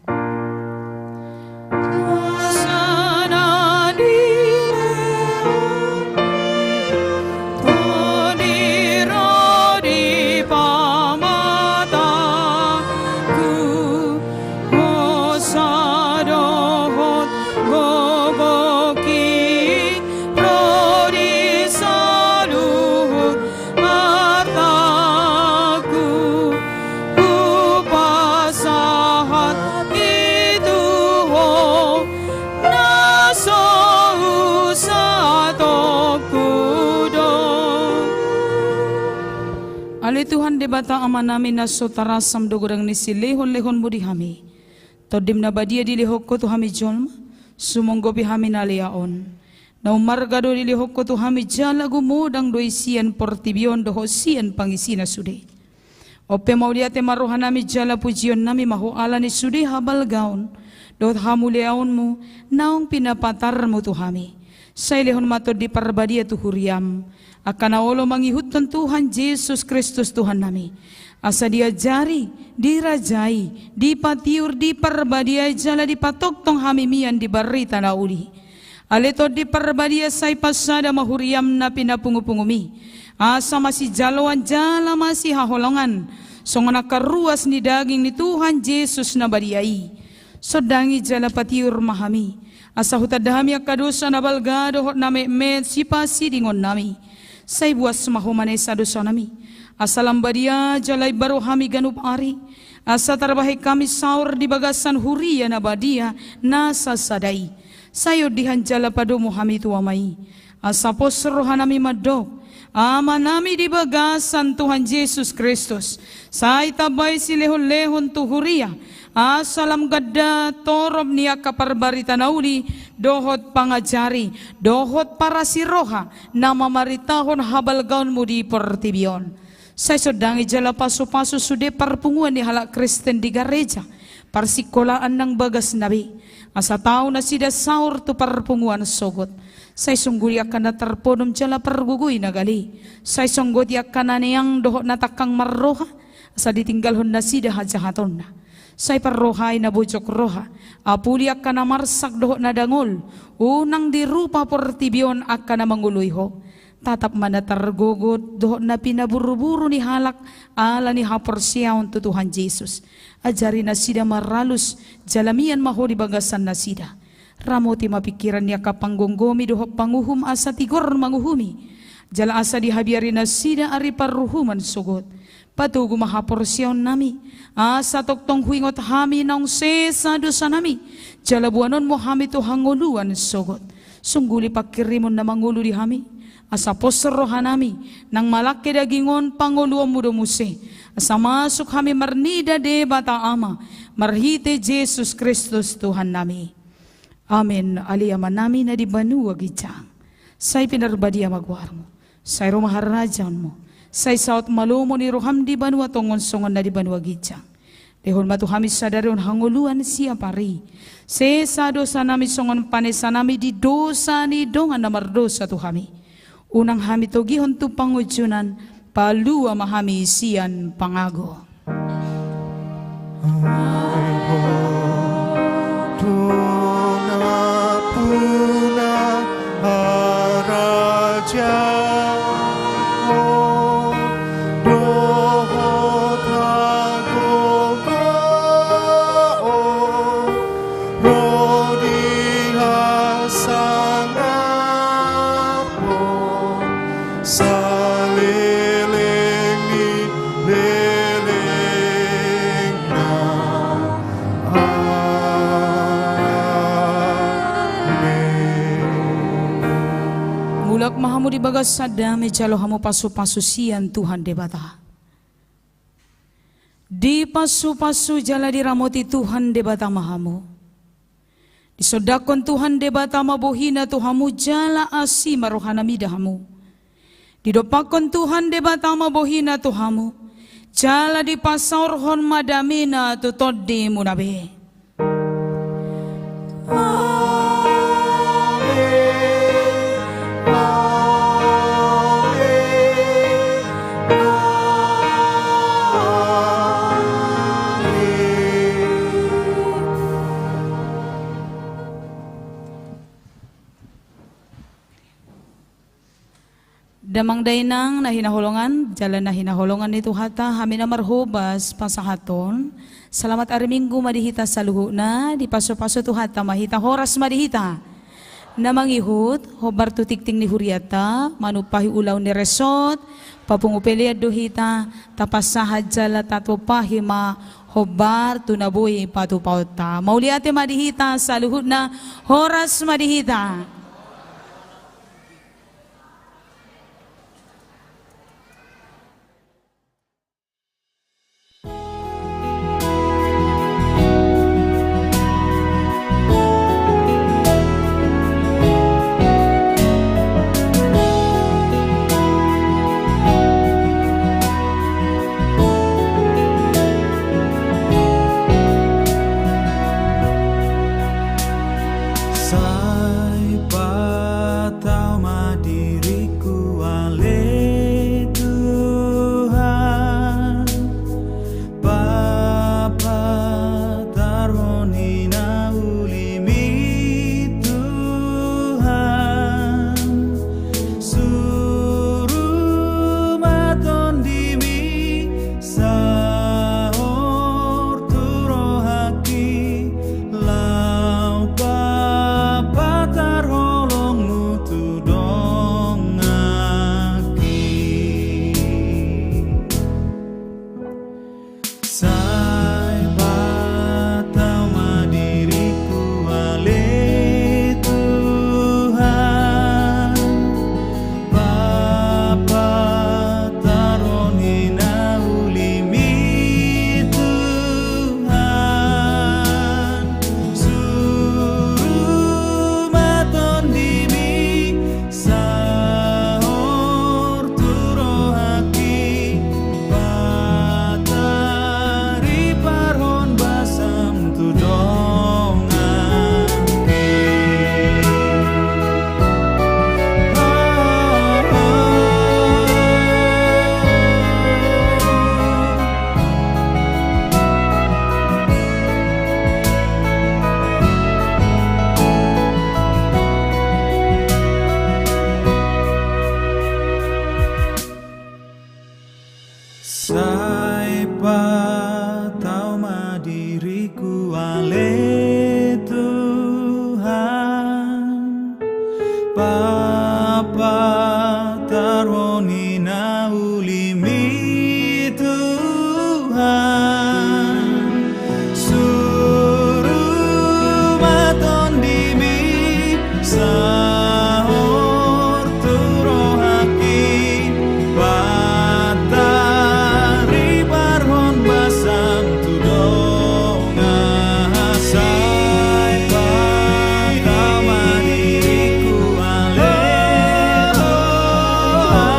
Hosa dohot gogongki ro di saluhut artangku, hupasahat i tu Ho na so husatongku do. Ale Tuhan Debata Amanami na so tarasam do godang ni silehonlehonmu di hami. Tondim na badia dilehon Ho tu hami jolma, sumonggopi hami na lea on. Na ummarga do dilehon Ho tu hami jala gumodang do i sian portibi on dohot sian pangisina sude. On pe mauliate ma rohanami jala pujionnami ma Ho ala ni sude habalgaon dohot hamuliaonmu naung pinapatarmu tu hami. Sai lehon ma Tondi Parbadia tu huriam, angka na olo mangihuthon Tuhan Jesus Kristus Tuhannami, asa diajari, dirajai, dipatiur, diparbadiai jala dipatongtong hami mian di barita na uli. Ale Tondi Parbadia, sai pasada ma huriam na pinapungupungumi, asa masijaloan jala masihaholongan songon angka ruas ni daging ni Tuhan Jesus na badia i. Sondangi jala patiur ma hami, asa hutanda hami angka dosa na balga dohot na metmet sipasidingonnami. Sai buas ma Ho manesa dosanami, asa lam badia jala imbaru hami ganup ari, asa tarbahen hami saor di bagasan huria na badia na sasada i. Sai ondihan jala padomu hami tu Ama i, asa pos rohanami mandok, Amanami di bagasan Tuhan Jesus Kristus, sai tambai silehonlehon tu huria, asa lam ganda torop ni angka parbarita na uli dohot pangajari dohot parasiroha na mamaritahon habalgaonmu di portibi on. Sai sondangi jala pasupasu sude parpunguan ni halak Kristen di gareja, parsikolaan nang bagasna be, asa tau nasida saor tu parpunguan sogot. Sai songguli angka na tarpodom jala pargogoi na gale. Sai songgoti angka na neang dohot na tangkang marroha, asa ditinggalhon nasida hajahatonna. Sai parrohai na bojok roha, apuli angka na marsak dohot na dangol, unang dirupa portibi on angka na mangoloi Ho. Tatap ma na targogot dohot na pinaburuburu ni halak ala ni haporseaon tu Tuhan Jesus. Ajari nasida maralus, jala mian ma Ho di bagasan nasida. Ramoti ma pingkiran ni angka panggomgomi dohot panguhum asa tigor manguhumi, jala asa dihabiari nasida ari paruhuman sogot. Patogu ma haporseaonnami, asa tongtong huingot hami naung sesa dosanami, jala boanonmu hami tu hangoluan sogot. Songguli pangkirimon na mangolu di hami, asa pos rohanami, nang malangke daging on pangoluonmu do muse, asa masuk hami marnida Debata Ama, marhite Jesus Kristus Tuhannami. Amen. Ale Amanami na di banua ginjang, sai pinarbadia ma goarmu. Sai ro ma harajaonmu. Sai saut ma lomo ni roham di banua tonga on songon na di banua ginjang. Lehon ma tu hami sadari on hangoluan siapari. Sesa dosanami songon panesanami di dosa ni dongan na mardosa tu hami. Unang hami togihon tu pangunjunan, palua ma hami sian pangago. Ai Ho do nampuna harajaon dohot hagogoon ro di hasangapon saleleng ni lelengna. Amen. Ma hamu di bagasan dame, jalo hamu pasupasu sian Tuhan Debata. Dipasupasu jala diramoti Tuhan Debata ma hamu. Disondangkon Tuhan Debata ma bohina tu hamu jala asi ma rohana mida hamu. Didompakkon Tuhan Debata ma bohina tu hamu jala dipasaorhon ma damena tu tondimuna be. Damang dainang na hinaholongan jala na hinaholongan ni Tuhanta, hami na marhobas pasahathon selamat ari Minggu ma di hita saluhutna. Dipasupasu Tuhanta ma hita, horas ma di hita. Na mangihut, hombar tu tingting ni hurianta, manumpahi ulaon ni resort, papungu pelean do hita, tapasahat jala tatumpahi ma hombar tu na boi patupaonta. Mauliate ma di hita saluhutna, horas ma di hita. Sai patau ma diriku ale Tuhan, papatarhon i na ulimi Tuhan, suru ma tondimi saor tu rohangki, laho papatar holongmu tu donganki. Sai patau ma diriku ale Tuhan, papatarhon i na ulimi Tuhan, suru ma tondimi saor tu rohangki, patariparhon basam tu donganki. Sai patau ma diriku ale Tuhan, papatarhon i na ulimi Tuhan, suru ma tondimi saor tu rohangki, patariparhon basam tu donganki. Sai patau ma diriku ale Tuhan,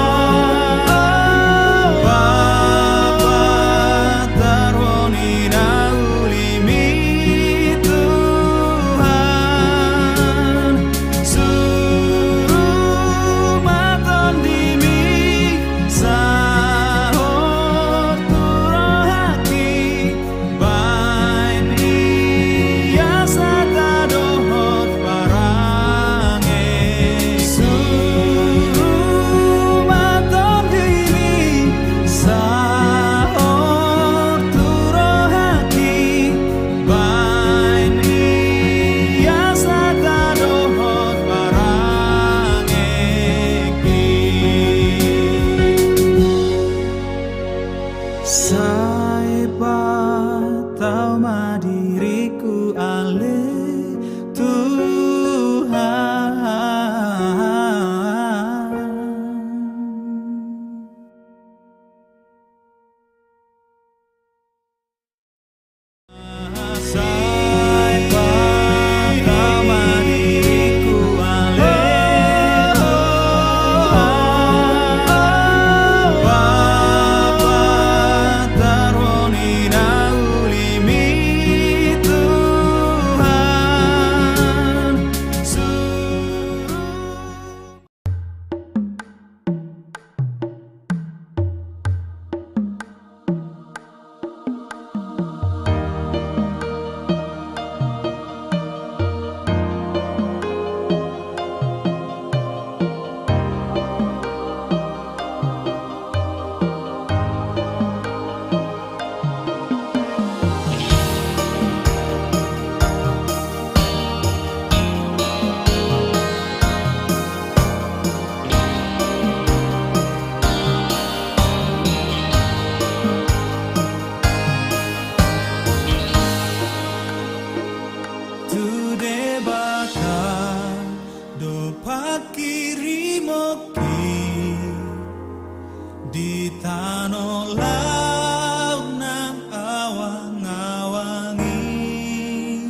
Di tano laut nang awang-awang i,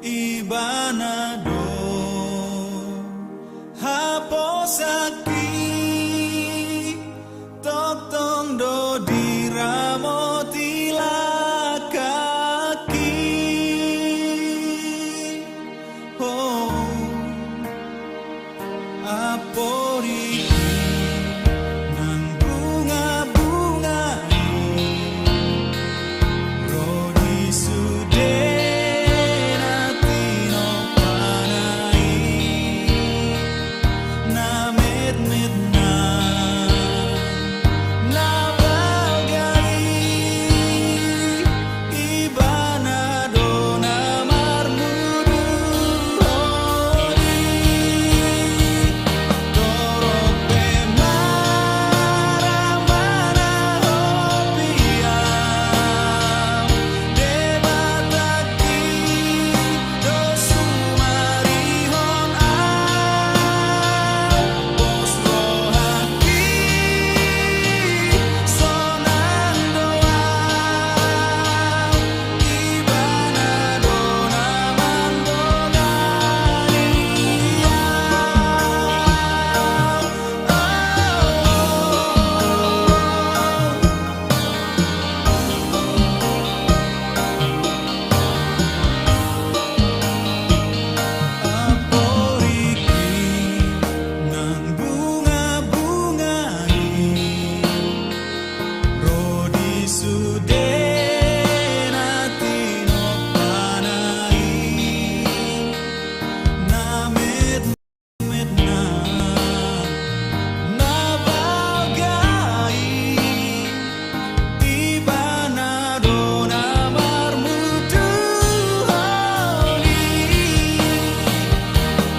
Ibana do haposanki, tongtong do diramoti langkangki. Oh, amporik i nang bunga-bunga i, ro di sude na tinompana i, na metmet nang na balga i, Ibana do na marmudu holi. Torop pe marang manahopi au, Debatangki do sumarihon au, pos rohangki sonang do au, Ibana do na mandongani au. Amporik i nang bunga-bunga i, ro di sude na tinompana i, na met met nang na balga i, Ibana do na marmudu holi.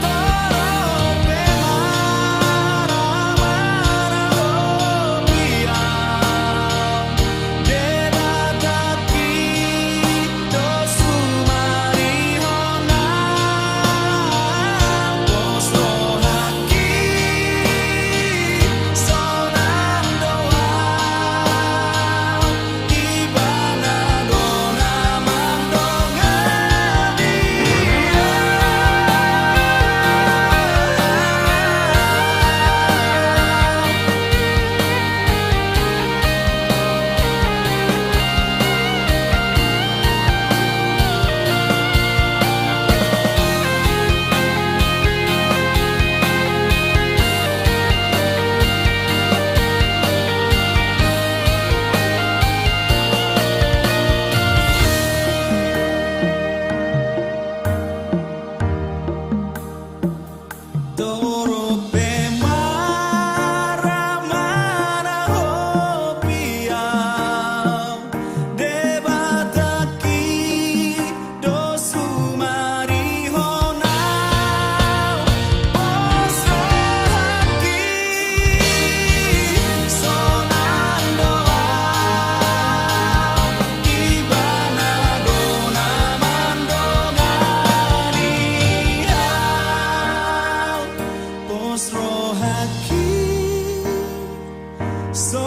Torop pe marang manahopi au, Debatangki do sumarihon au, pos rohangki sonang do au, Ibana do na mandongani au. Torop pe marang manahopi au, Debatangki do sumarihon au, pos rohangki sonang do au, Ibana do na mandongani au, pos rohangki so